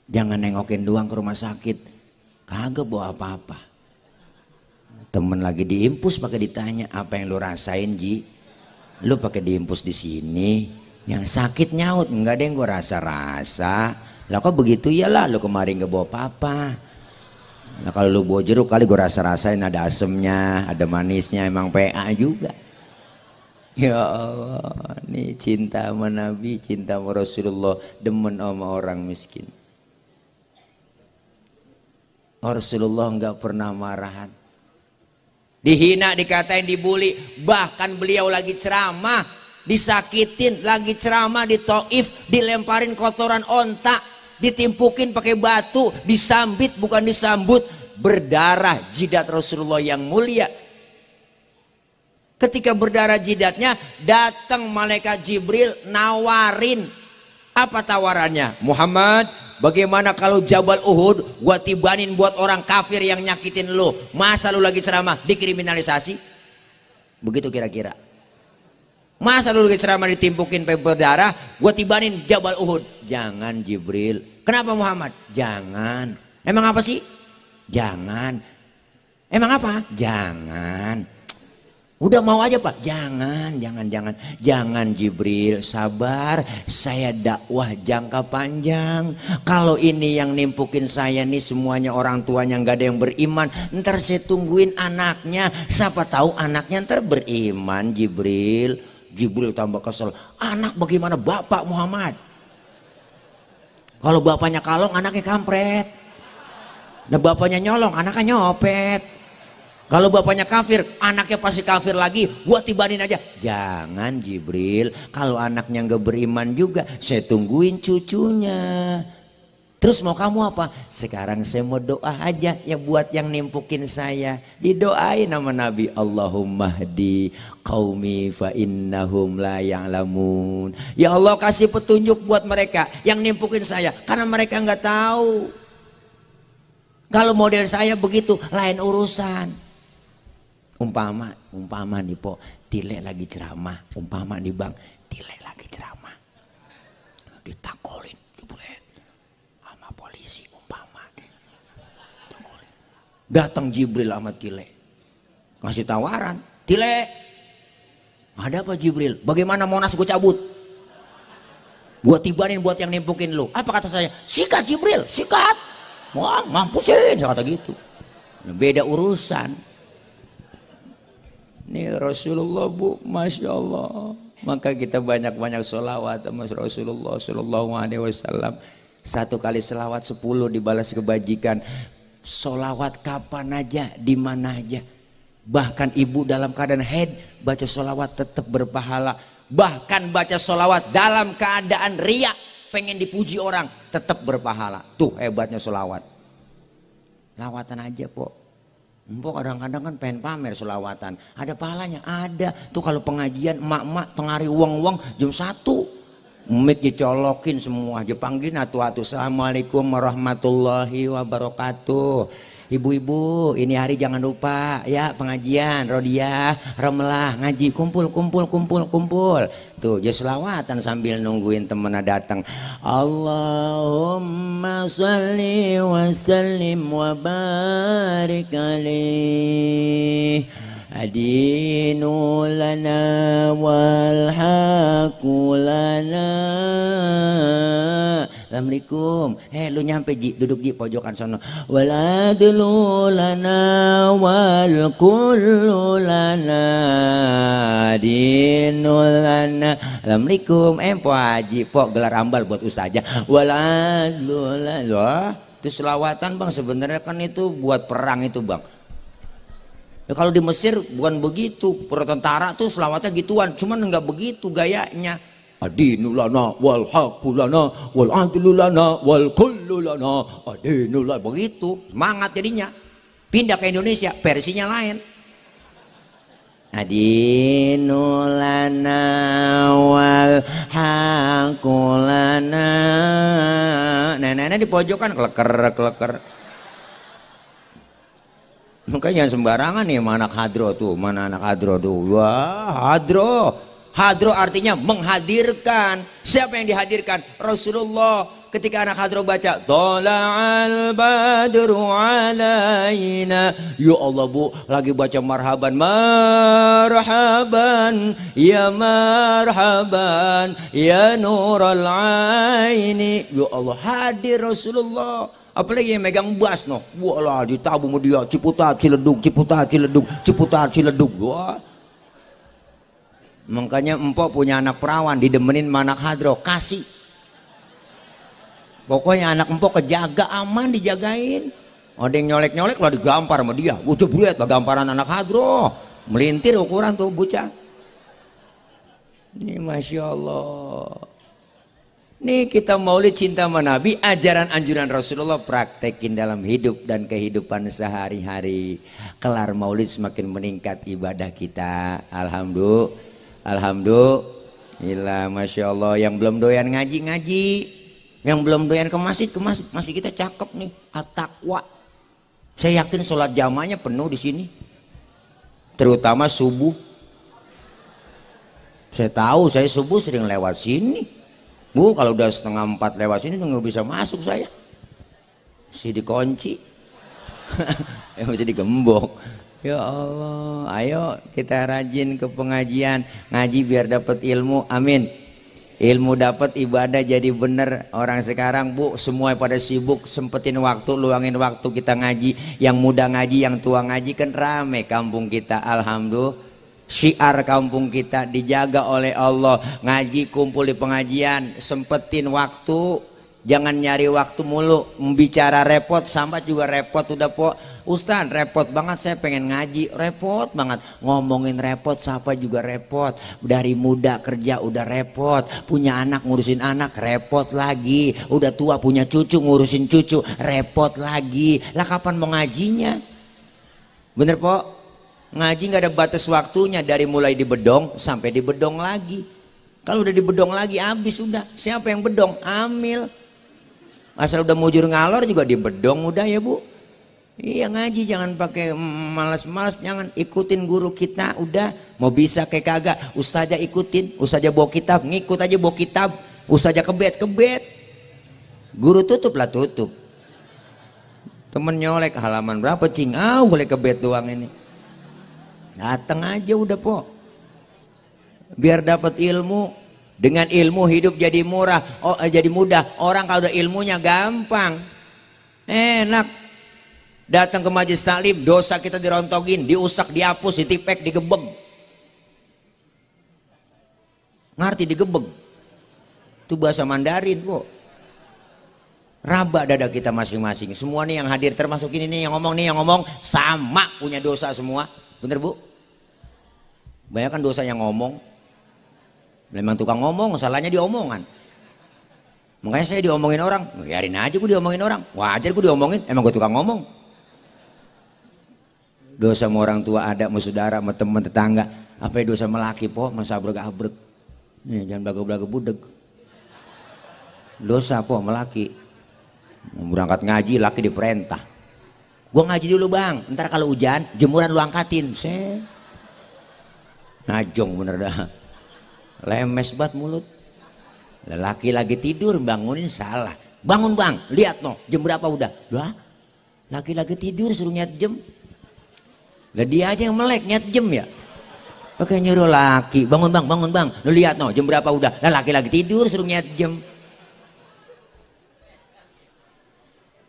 jangan nengokin doang ke rumah sakit, kagak bawa apa-apa. Temen lagi diimpus pakai ditanya apa yang lu rasain Ji, lu pakai diimpus di sini. Yang sakit nyaut, enggak deh gue rasa-rasa. Lah kok begitu ya lah, lu kemarin gak bawa apa-apa. Nah kalau lu bawa jeruk kali gue rasa-rasain ada asemnya, ada manisnya, emang PA juga. Ya Allah, nih cinta sama Nabi, cinta sama Rasulullah, demen sama orang miskin. Rasulullah enggak pernah marahan. Dihina, dikatain, dibully, bahkan beliau lagi ceramah disakitin, lagi ceramah di Taif, dilemparin kotoran onta, ditimpukin pakai batu, disambit bukan disambut, berdarah jidat Rasulullah yang mulia. Ketika berdarah jidatnya, datang malaikat Jibril nawarin. Apa tawarannya? Muhammad, bagaimana kalau Jabal Uhud gua tibanin buat orang kafir yang nyakitin lu? Masa lu lagi ceramah dikriminalisasi? Begitu kira-kira. Masa lu lagi ceramah ditimpukin pakai berdarah, gua tibanin Jabal Uhud? Jangan Jibril. Kenapa Muhammad? Jangan. Emang apa sih? Jangan. Emang apa? Jangan. Udah mau aja Pak? Jangan, jangan Jibril, sabar. Saya dakwah jangka panjang. Kalau ini yang nimpukin saya nih semuanya orang tuanya nggak ada yang beriman, ntar saya tungguin anaknya. Siapa tahu anaknya ntar beriman Jibril. Jibril tambah kesel. Anak bagaimana bapak Muhammad? Kalau bapaknya kalong, anaknya kampret. Nah bapaknya nyolong, anaknya nyopet. Kalau bapaknya kafir, anaknya pasti kafir lagi, gua tibanin aja. Jangan Jibril, kalau anaknya nggak beriman juga, saya tungguin cucunya. Terus mau kamu apa? Sekarang saya mau doa aja ya buat yang nimpukin saya. Didoain nama Nabi, Allahumma hdi qaumi fa innahum la ya'lamun. Ya Allah kasih petunjuk buat mereka yang nimpukin saya karena mereka nggak tahu. Kalau model saya begitu lain urusan. Umpama nih po, Tilek lagi ceramah, umpama nih bang, Tilek lagi ceramah, ditakolin, Jibril, sama polisi umpama, datang Jibril sama Tilek, ngasih tawaran, Tilek, ada apa Jibril? Bagaimana Monas gue cabut? Gua tibanin buat yang nimpukin lu. Apa kata saya? Sikat Jibril, sikat. Wah, mampusin, saya kata gitu. Beda urusan. Ini Rasulullah bu, Masya Allah. Maka kita banyak-banyak sholawat sama Rasulullah Sallallahu Alaihi Wasallam. 1 kali sholawat 10 dibalas kebajikan. Sholawat kapan aja, di mana aja. Bahkan ibu dalam keadaan haid baca sholawat tetap berpahala. Bahkan baca sholawat dalam keadaan riya, pengen dipuji orang, tetap berpahala. Tuh hebatnya sholawat. Lawatan aja po. Empok kadang-kadang kan pengen pamer selawatan. Ada pahalanya? Ada. Tuh kalau pengajian emak-emak tengari uang-uang jam 1. Mic dicolokin semua. Dipanggilin atu-atu. Assalamualaikum warahmatullahi wabarakatuh. Ibu-ibu ini hari jangan lupa ya pengajian, Rodiah, Ramlah, ngaji, kumpul. Tuh dia selawatan sambil nungguin temennya datang. Allahumma salli wa sallim wa barik alaih. Adinu lana wal haqu lana. Assalamualaikum. Lu nyampe Ji, duduk Ji pojokan sono. Waladlu lana wal kullu lana. Dinu lana. Assalamualaikum. Po Haji, po gelar ambal buat ustazah. Waladlu lana. Itu selawatan bang, sebenarnya kan itu buat perang itu bang. Ya, kalau di Mesir bukan begitu, para tentara tuh selawatnya gituan, cuman nggak begitu gayanya. Adinu lana wal haqqu lana wal adlu lana wal kullu lana. Adinu lana, begitu semangat jadinya. Pindah ke Indonesia versinya lain. Adinu lana wal haqqu lana. Nenek-nenek di pojokan kleker. Makanya jangan sembarangan nih sama anak hadro tuh. Mana anak hadro tuh? Wah, hadro. Hadro artinya menghadirkan. Siapa yang dihadirkan? Rasulullah. Ketika anak hadro baca Tola'al badru alaina. Ya Allah bu, lagi baca marhaban. Marhaban, ya marhaban, ya nural aini. Ya Allah, hadir Rasulullah. Apalagi yang megang bass no, walah ditabu sama dia, ciputat ciledug. Wah. Makanya empok punya anak perawan, didemenin sama anak hadro, kasih. Pokoknya anak empok kejaga, aman dijagain. Ada yang nyolek-nyolek lah digampar sama dia. Udah bulet lah gamparan anak hadro, melintir ukuran tuh bocah. Ini Masya Allah. Nih kita maulid cinta sama Nabi, ajaran anjuran Rasulullah praktekin dalam hidup dan kehidupan sehari-hari. Kelar maulid semakin meningkat ibadah kita. Alhamdulillah, Masya Allah. Yang belum doyan ngaji, yang belum doyan ke masjid, masih kita cakep nih. At-taqwa. Saya yakin sholat jamaahnya penuh di sini, terutama subuh. Saya tahu, saya subuh sering lewat sini. Bu, kalau udah 3:30 lewat sini tuh nggak bisa masuk saya. Mesti dikunci. Ya mesti digembok. Ya Allah, ayo kita rajin ke pengajian, ngaji biar dapat ilmu. Amin. Ilmu dapat, ibadah jadi bener. Orang sekarang bu, semua pada sibuk, sempetin waktu, luangin waktu kita ngaji. Yang muda ngaji, yang tua ngaji, kan rame kampung kita. Alhamdulillah. Syiar kampung kita dijaga oleh Allah. Ngaji, kumpul di pengajian, sempetin waktu, jangan nyari waktu mulu. Bicara repot, sambat juga repot udah po. Ustaz repot banget saya pengen ngaji, repot banget. Ngomongin repot siapa juga repot. Dari muda kerja udah repot, punya anak ngurusin anak repot lagi, udah tua punya cucu ngurusin cucu repot lagi. Lah kapan mau ngajinya? Bener po? Ngaji nggak ada batas waktunya, dari mulai di bedong sampai di bedong lagi. Kalau udah di bedong lagi habis udah. Siapa yang bedong? Amil. Asal udah mujur ngalor juga di bedong udah ya bu. Iya ngaji jangan pakai malas-malas, jangan, ikutin guru kita udah. Mau bisa kayak kagak, ustazah ikutin, ustazah bawa kitab ngikut aja bawa kitab, ustazah kebet. Guru tutup lah tutup. Temen nyolek halaman berapa cing, boleh kebet doang ini. Datang aja udah po. Biar dapat ilmu. Dengan ilmu hidup jadi murah, jadi mudah. Orang kalau ada ilmunya gampang, enak. Datang ke majelis taklim, dosa kita dirontogin, diusak, dihapus, ditipek, digebeg. Ngerti digebeg? Itu bahasa Mandarin kok. Raba dada kita masing-masing. Semua nih yang hadir termasuk ini nih yang ngomong sama punya dosa semua. Bener bu? Banyak kan dosa yang ngomong. Memang tukang ngomong, salahnya diomongan. Makanya saya diomongin orang, biarin aja gue diomongin orang. Wajar gue diomongin, emang gue tukang ngomong. Dosa sama orang tua ada, sama saudara, sama teman tetangga. Apa ya dosa sama laki po, masa abrek-abrek. Nih jangan belaga-belaga budeg. Dosa po sama laki. Mau berangkat ngaji, laki diperintah. Gue ngaji dulu bang, ntar kalau hujan jemuran lu angkatin. Najong bener dah. Lemes banget mulut. Lelaki lagi tidur bangunin salah. Bangun bang, lihat no jam berapa udah. Lah, laki lagi tidur suruh nyet jam. Lah dia aja yang melek nyet jam ya. Pakai nyuruh laki, bangun bang. Lu lihat no jam berapa udah. Lah laki lagi tidur suruh nyet jam.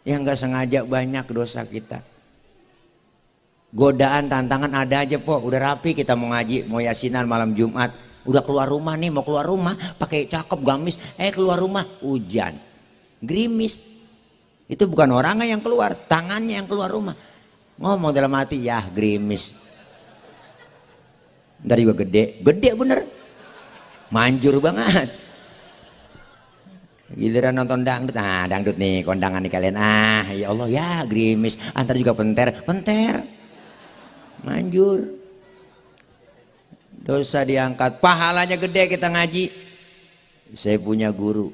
Yang nggak sengaja banyak dosa kita. Godaan tantangan ada aja po. Udah rapi kita mau ngaji, mau yasinan malam Jumat. Udah keluar rumah nih, mau keluar rumah pakai cakep gamis, keluar rumah hujan, gerimis. Itu bukan orangnya yang keluar, tangannya yang keluar rumah. Ngomong dalam hati, ya gerimis. Ntar juga gede bener, manjur banget. Giliran nonton dangdut, dangdut nih kondangan nih kalian, ya Allah ya gerimis. Antar juga penter, manjur. Dosa diangkat, pahalanya gede kita ngaji. Saya punya guru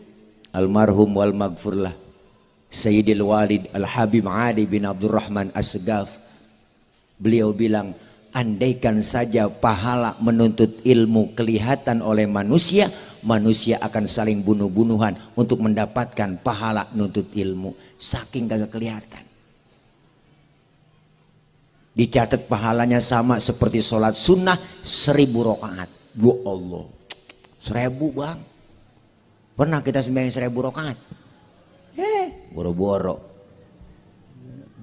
almarhum wal maghfurlah Sayyidil Walid Al-Habib Ali bin Abdurrahman As-Segaf. Beliau bilang, andaikan saja pahala menuntut ilmu kelihatan oleh manusia, manusia akan saling bunuh-bunuhan untuk mendapatkan pahala nuntut ilmu. Saking kagak kelihatan. Dicatat pahalanya sama seperti sholat sunnah 1000 rakaat. Ya Allah, 1000 bang. Pernah kita sembahyang 1000 rakaat? Boro-boro.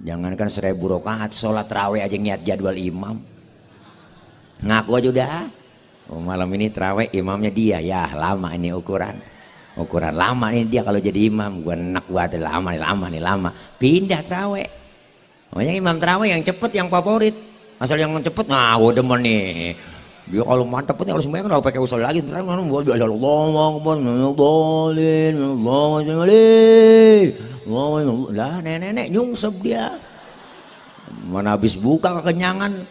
Jangankan 1000 rakaat, sholat raweh aja niat jadwal imam. Ngaku aja udah. Malam ini terawih imamnya dia, ya lama ini ukuran lama ini dia kalau jadi imam. Gua enak banget, lama. Pindah terawih. Makanya imam terawih yang cepet yang favorit. Asal yang cepet, gue demen nih. Dia kalau mantep nih, kalau semuanya kan pakai usul lagi. Lah nenek nyungsep dia. Mana habis buka kekenyangan.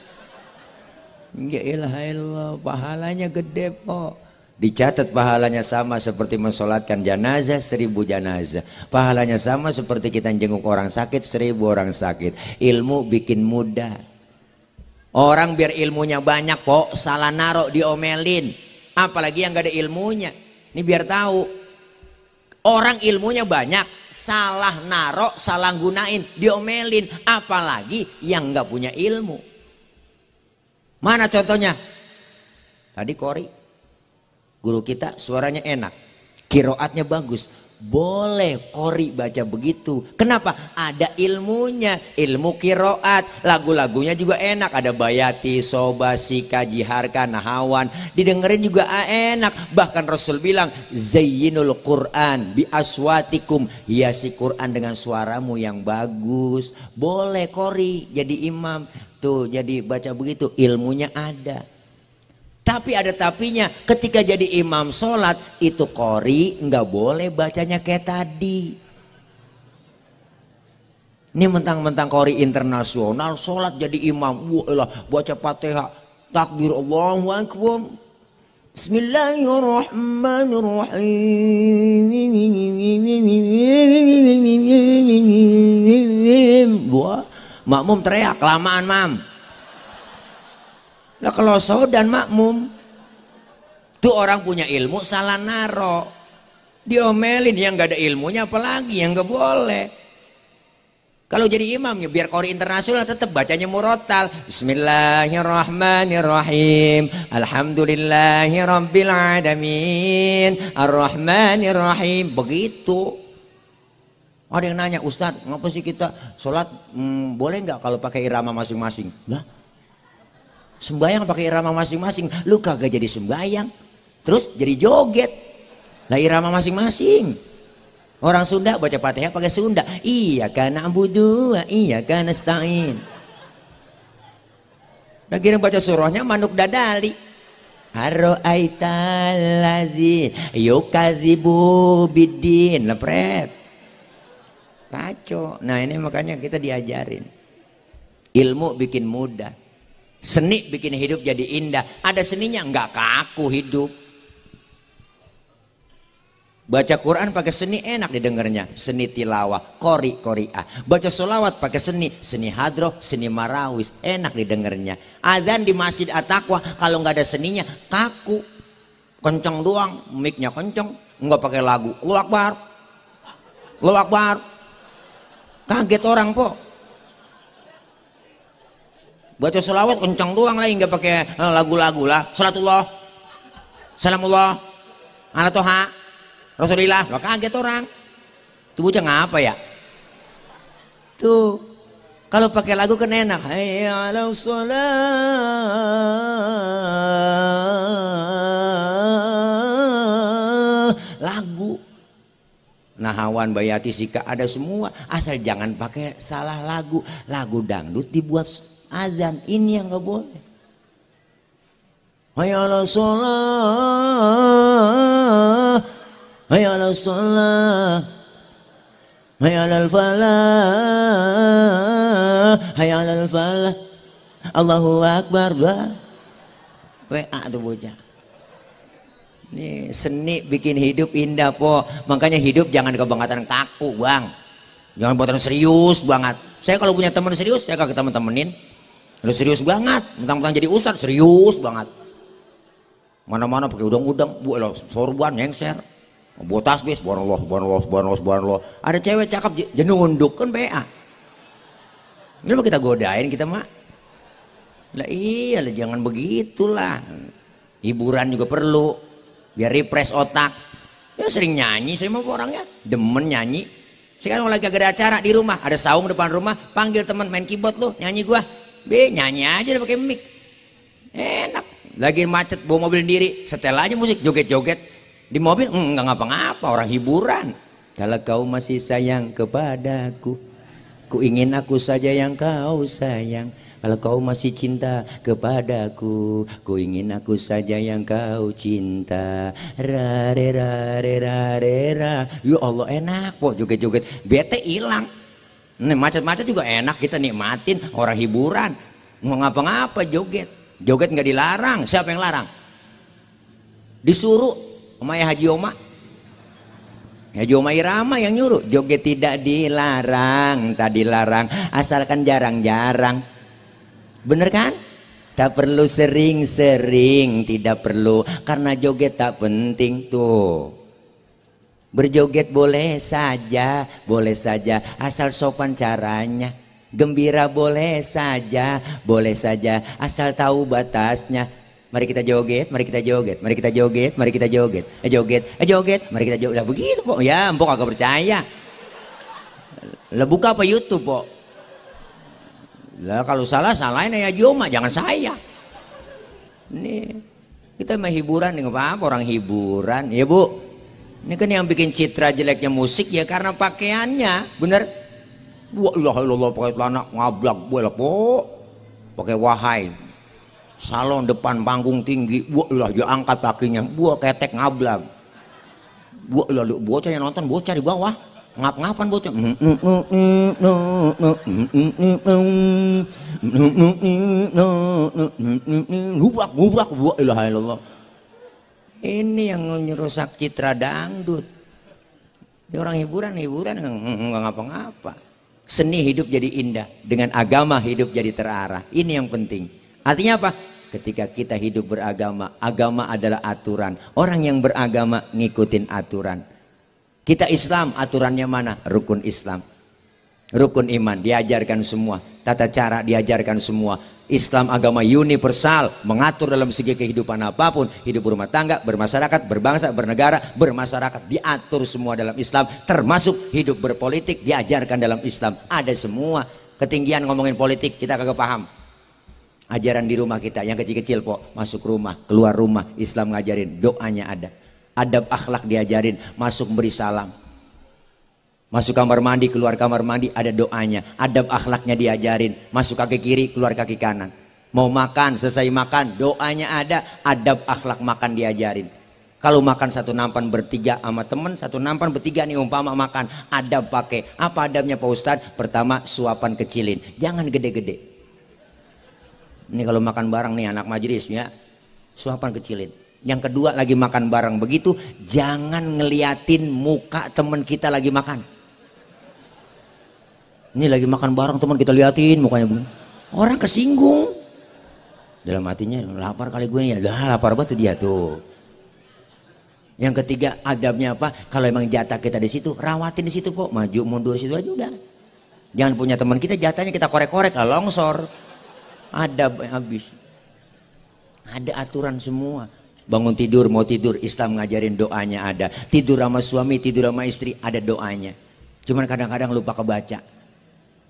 Ya ilah, pahalanya gede po. Dicatat pahalanya sama seperti mensolatkan jenazah 1000 jenazah. Pahalanya sama seperti kita jenguk orang sakit 1000 orang sakit. Ilmu bikin mudah. Orang biar ilmunya banyak kok salah naruh diomelin. Apalagi yang gak ada ilmunya. Ini biar tahu. Orang ilmunya banyak, salah naruh, salah gunain, diomelin. Apalagi yang gak punya ilmu. Mana contohnya? Tadi Kori. Guru kita suaranya enak, kiroatnya bagus, Boleh qori baca begitu. Kenapa? Ada ilmunya, ilmu qiraat. Lagu-lagunya juga enak. Ada bayati, soba, sika, jiharka, nahawan. Didengerin juga enak. Bahkan Rasul bilang, zayyinul Qur'an bi aswatikum. Hiasi Qur'an dengan suaramu yang bagus. Boleh qori jadi imam. Tuh jadi baca begitu, ilmunya ada. Tapi ada tapinya, ketika jadi imam sholat itu qori nggak boleh bacanya kayak tadi. Ini mentang-mentang qori internasional sholat jadi imam, wah baca Fatihah, takbir Allahu Akbar, Bismillahirrahmanirrahim. Wah, makmum teriak, kelamaan mam. Lah kalau dan makmum tuh orang punya ilmu salah naro, diomelin. Yang nggak ada ilmunya apalagi yang nggak boleh. Kalau jadi imam ya biar qori internasional tetap bacanya murotal. Bismillahirrahmanirrahim, alhamdulillahirabbil alamin, arrahmanirrahim. Begitu. Ada yang nanya, Ustadz ngapa sih kita sholat boleh nggak kalau pakai irama masing-masing? Lah, sembayang pakai irama masing-masing, lu kagak jadi sembayang, terus jadi joget. Lah irama masing-masing. Orang Sunda baca Fatihah pakai Sunda. Iya kana na'budu, iya kana nasta'in. Nah kira baca surahnya manuk dadali. Ara'aital ladzi yukadzibu biddin. Lepret. Kacau. Nah ini makanya kita diajarin. Ilmu bikin mudah. Seni bikin hidup jadi indah. Ada seninya nggak kaku hidup. Baca Quran pakai seni enak didengarnya. Seni tilawah, qori'ah. Baca sholawat pakai seni, seni hadroh, seni marawis, enak didengarnya. Adzan di Masjid At-Taqwa kalau nggak ada seninya kaku. Kenceng doang, mic-nya kenceng, nggak pakai lagu. Allahu Akbar. Allahu Akbar. Kaget orang po. Baca sholawat kencang doang lagi, nggak pakai lagu-lagu lah. Salatullah, salamullah, ala toha, Rasulillah. Lo kaget orang. Tuh bocah ngapa ya? Tuh kalau pakai lagu kan enak. Hayya 'alas shalah. Lagu. Nahawan, bayati, sika ada semua. Asal jangan pakai salah lagu. Lagu dangdut dibuat azan, ini yang nggak boleh. Hayya 'alas shalah, hayya 'alas shalah, hayya 'alal falah, hayya 'alal falah, Allahu Akbar. WA tuh bocah. Ini seni bikin hidup indah po. Makanya hidup jangan kebangetan kaku bang. Jangan buatan serius banget. Saya kalau punya teman serius saya kagak temen-temenin. Udah serius banget, mentang-mentang jadi ustadz serius banget. Mana-mana pakai udang-udang, bu lo sorban nyengser, buat tasbih, subhanallah. Ada cewek cakep jenunduk kan PA. Ini mah kita godain kita mah. Lah iya lah jangan begitulah. Hiburan juga perlu, biar refresh otak. Ya sering nyanyi, saya mau orangnya demen nyanyi. Sekarang lagi ada acara di rumah, ada saung depan rumah, panggil teman main keyboard lo, nyanyi gua. Nyanyi aja pakai mic. Enak. Lagi macet bawa mobil sendiri, setel aja musik, joget-joget di mobil, nggak ngapa-ngapa, orang hiburan. Kalau kau masih sayang kepadaku, ku ingin aku saja yang kau sayang. Kalau kau masih cinta kepadaku, ku ingin aku saja yang kau cinta. Rare rare rare ra. Ya Allah enak kok joget-joget, bete hilang. Nih macet-macet juga enak kita nikmatin, orang hiburan. Mau ngapa-ngapa joget. Joget nggak dilarang, siapa yang larang? Disuruh sama ya Haji Oma. Haji Oma Irama yang nyuruh. Joget tidak dilarang, tak dilarang, asalkan jarang-jarang. Bener kan? Tak perlu sering-sering, tidak perlu, karena joget tak penting tuh. Berjoget boleh saja, asal sopan caranya. Gembira boleh saja, asal tahu batasnya. Mari kita joget, mari kita joget, mari kita joget, mari kita joget. Joget, joget, mari kita joget. Lah begitu, Pok. Ya, empok agak percaya. Lah buka apa YouTube, Pok? Lah kalau salah salahin ya Joma, jangan saya. Nih, kita mah hiburan nih, apa orang hiburan, ya Bu. Ini kan yang bikin citra jeleknya musik ya karena pakaiannya, bener. Wah, ilah ilallah pakai celana ngablak bola, Pok. Pakai wahai. Salon depan panggung tinggi, wah ilah dia angkat kakinya, buah ketek ngablak. Wah ilah bocah yang nonton bocah di bawah. Ngap-ngapan bocah. Ngubrak, wah ilah ilallah. Ini yang merusak citra dangdut. Ini orang hiburan nggak ngapa-ngapa. Seni hidup jadi indah, dengan agama hidup jadi terarah. Ini yang penting. Artinya apa? Ketika kita hidup beragama, agama adalah aturan. Orang yang beragama ngikutin aturan. Kita Islam, aturannya mana? Rukun Islam, rukun iman diajarkan semua, tata cara diajarkan semua. Islam agama universal, mengatur dalam segi kehidupan apapun, hidup berumah tangga, bermasyarakat, berbangsa, bernegara, bermasyarakat, diatur semua dalam Islam, termasuk hidup berpolitik diajarkan dalam Islam. Ada semua. Ketinggian ngomongin politik kita kagak paham. Ajaran di rumah kita yang kecil-kecil, Pok, masuk rumah, keluar rumah, Islam ngajarin, doanya ada. Adab akhlak diajarin, masuk beri salam. Masuk kamar mandi, keluar kamar mandi ada doanya. Adab akhlaknya diajarin, masuk kaki kiri, keluar kaki kanan. Mau makan, selesai makan, doanya ada. Adab akhlak makan diajarin. Kalau makan satu nampan bertiga sama temen, satu nampan bertiga nih umpama makan, adab pakai. Apa adabnya Pak Ustadz? Pertama, suapan kecilin, jangan gede-gede. Ini kalau makan bareng nih anak majelis ya, suapan kecilin. Yang kedua, lagi makan bareng begitu, jangan ngeliatin muka temen kita lagi makan. Ini lagi makan bareng teman kita liatin mukanya begini, orang kesinggung. Dalam hatinya, lapar kali gue nih, ya lapar banget tuh dia tuh. Yang ketiga, adabnya apa? Kalau emang jatah kita di situ, rawatin di situ, Kok. Maju mundur situ aja udah. Jangan punya teman kita jatahnya kita korek-korek, longsor. Adab habis. Ada aturan semua. Bangun tidur, mau tidur, Islam ngajarin doanya ada. Tidur sama suami, tidur sama istri, ada doanya. Cuman kadang-kadang lupa kebaca.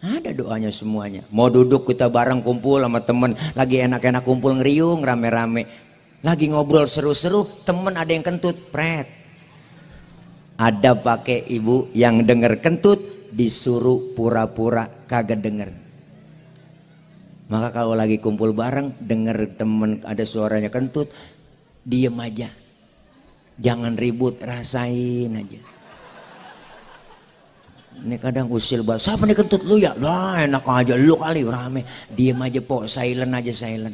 Ada doanya semuanya. Mau duduk kita bareng kumpul sama temen, lagi enak-enak kumpul ngeriung rame-rame. Lagi ngobrol seru-seru, temen ada yang kentut, pret. Ada pakai ibu yang denger kentut, disuruh pura-pura kagak denger. Maka kalau lagi kumpul bareng, denger temen ada suaranya kentut, diem aja, jangan ribut, rasain aja. Ini kadang usil banget, siapa nih kentut lu ya? Lah enak aja, lu kali rame. Diem aja, Pok, silent aja, silent.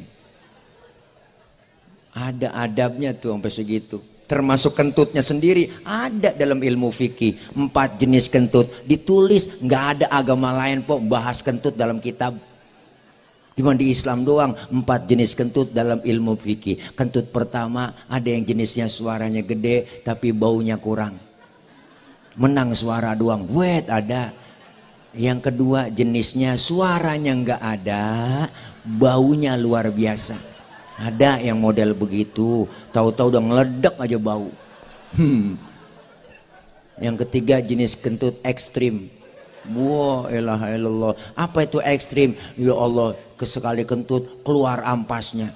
Ada adabnya tuh sampai segitu. Termasuk kentutnya sendiri ada dalam ilmu fikih. 4 jenis kentut ditulis, nggak ada agama lain, Pok, bahas kentut dalam kitab. Cuma di Islam doang 4 jenis kentut dalam ilmu fikih. Kentut pertama ada yang jenisnya suaranya gede tapi baunya kurang. Menang suara doang, wet ada. Yang kedua jenisnya suaranya nggak ada, baunya luar biasa. Ada yang model begitu, tahu-tahu udah ngeledek aja bau. Yang ketiga jenis kentut ekstrim. Wah, elah elallah. Apa itu ekstrim? Ya Allah, kesekali kentut keluar ampasnya.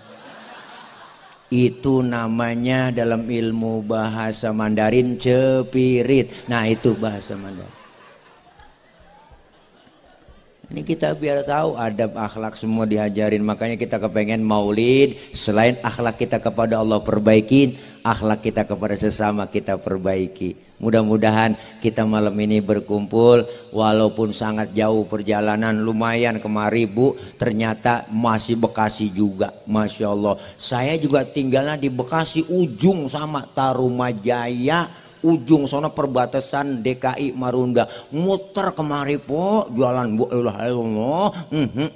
Itu namanya dalam ilmu bahasa Mandarin cepirit. Nah itu bahasa Mandarin. Ini kita biar tahu adab akhlak semua diajarin. Makanya kita kepengen maulid, selain akhlak kita kepada Allah perbaikin, akhlak kita kepada sesama kita perbaiki. Mudah-mudahan kita malam ini berkumpul, walaupun sangat jauh perjalanan, lumayan kemari Bu, ternyata masih Bekasi juga, Masya Allah. Saya juga tinggalnya di Bekasi ujung sama Tarumajaya, ujung sana perbatasan DKI Marunda, muter kemari Po, jualan Bu Allah,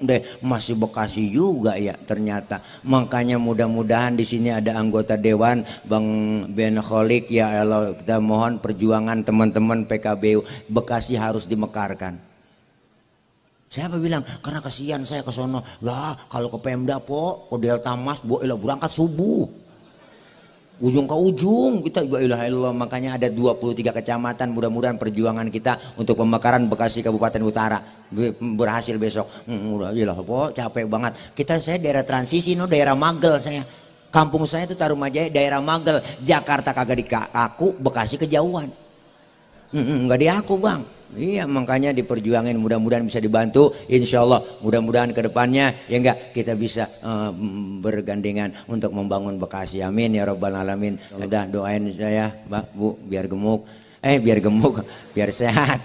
deh masih Bekasi juga ya ternyata. Makanya mudah-mudahan di sini ada anggota dewan Bang Ben Kholik, ya Allah kita mohon perjuangan teman-teman PKBU Bekasi harus dimekarkan. Siapa bilang? Karena kasihan saya ke sono. Lah kalau ke Pemda po, ke Delta Mas, berangkat subuh. Ujung ke ujung kita juga ilah ilah. Makanya ada 23 kecamatan. Mudah-mudahan perjuangan kita untuk pemekaran Bekasi Kabupaten Utara berhasil besok. Udah ilah po, capek banget. Saya daerah transisi, daerah Magel saya. Kampung saya itu Tarumajaya, daerah Magel. Jakarta kagak di aku, Bekasi kejauhan. Enggak di aku bang. Iya, makanya diperjuangin, mudah-mudahan bisa dibantu, insya Allah mudah-mudahan ke depannya ya enggak kita bisa bergandengan untuk membangun Bekasi, amin ya rabbal alamin. Udah doain saya Mbak Bu biar gemuk, biar sehat.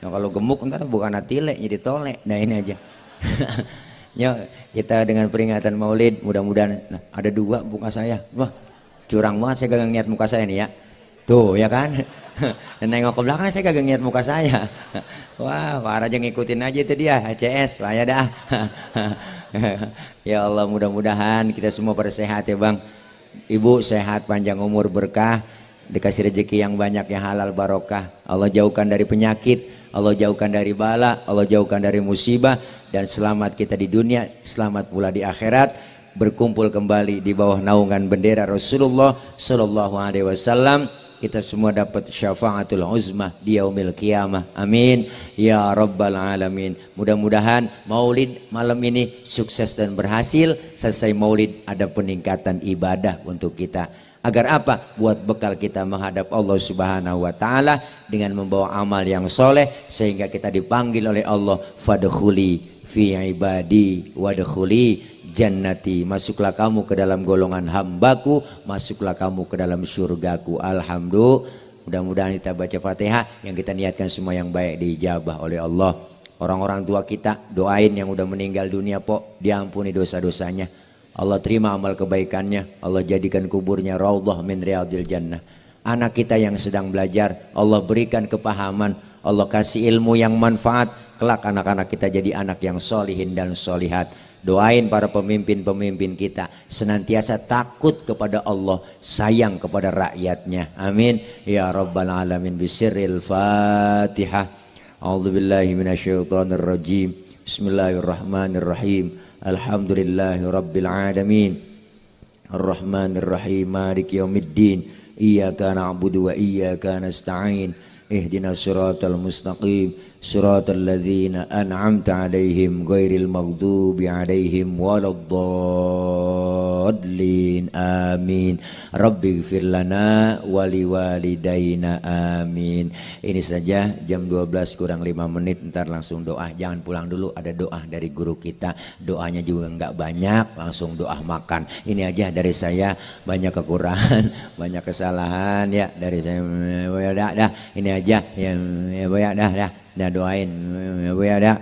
Nah, kalau gemuk ntar bukan atile jadi tole. Nah ini aja. Ya, kita dengan peringatan Maulid mudah-mudahan ada 2 muka saya. Wah curang banget saya gak ngeliat muka saya nih ya, tuh ya kan. Nengok ke belakang saya kagak ngeliat muka saya. Wah Pak Raja ngikutin aja itu dia HCS Pak ya dah. Ya Allah mudah-mudahan kita semua pada sehat ya bang. Ibu sehat, panjang umur, berkah, dikasih rezeki yang banyak, yang halal, barokah. Allah jauhkan dari penyakit, Allah jauhkan dari bala, Allah jauhkan dari musibah, dan selamat kita di dunia, selamat pula di akhirat, berkumpul kembali di bawah naungan bendera Rasulullah Sallallahu Alaihi Wasallam. Kita semua dapat syafaatul uzmah di yaumil qiyamah, amin ya rabbal alamin. Mudah-mudahan maulid malam ini sukses dan berhasil. Selesai maulid ada peningkatan ibadah untuk kita, agar apa? Buat bekal kita menghadap Allah Subhanahu wa taala dengan membawa amal yang soleh, sehingga kita dipanggil oleh Allah, fadkhuli fi ibadi wadkhuli jannati, masuklah kamu ke dalam golongan hambaku, masuklah kamu ke dalam surgaku. Alhamdulillah. Mudah-mudahan kita baca Fatihah, yang kita niatkan semua yang baik diijabah oleh Allah. Orang-orang tua kita doain yang udah meninggal dunia po, diampuni dosa-dosanya, Allah terima amal kebaikannya, Allah jadikan kuburnya raudhah min riyadil jannah. Anak kita yang sedang belajar, Allah berikan kepahaman, Allah kasih ilmu yang manfaat, kelak anak-anak kita jadi anak yang solihin dan solihat. Doain para pemimpin-pemimpin kita senantiasa takut kepada Allah, sayang kepada rakyatnya, amin ya rabbal alamin. Bisirril Fatihah. A'udzubillahi minasyaitonir rajim. Bismillahirrahmanirrahim. Alhamdulillahi rabbil alamin. Arrahmanir rahim. Maliki yaumiddin. Iyyaka na'budu wa iyyaka nasta'in. Ihdinas siratal mustaqim. Siratal ladzina an'amta 'alaihim ghairil maghdubi 'alaihim waladdallin. Amin. Rabbighfir lana wa liwalidayna. Amin. Ini saja, jam 12 kurang 5 menit, ntar langsung doa. Jangan pulang dulu, ada doa dari guru kita. Doanya juga enggak banyak, langsung doa makan. Ini aja dari saya, banyak kekurangan, banyak kesalahan ya dari saya. Dah, ini aja ya dah. Dah doain ya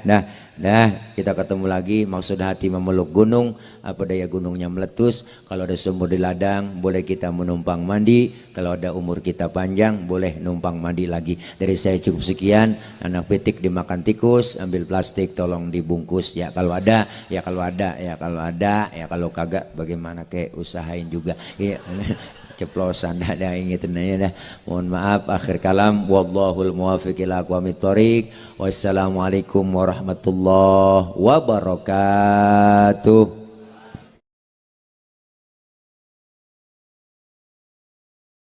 dah kita ketemu lagi. Maksud hati memeluk gunung, apa daya gunungnya meletus. Kalau ada sumur di ladang boleh kita menumpang mandi, kalau ada umur kita panjang boleh numpang mandi lagi. Dari saya cukup sekian. Anak pitik dimakan tikus, ambil plastik tolong dibungkus ya kalau ada, ya kalau ada, ya kalau ada, ya kalau kagak bagaimana, kayak usahain juga ya. Ceplosan dah ingetin aja dah. Mohon maaf, akhir kalam, wallahul muwaffiq ila aqwamit thoriq. Wassalamualaikum warahmatullahi wabarakatuh.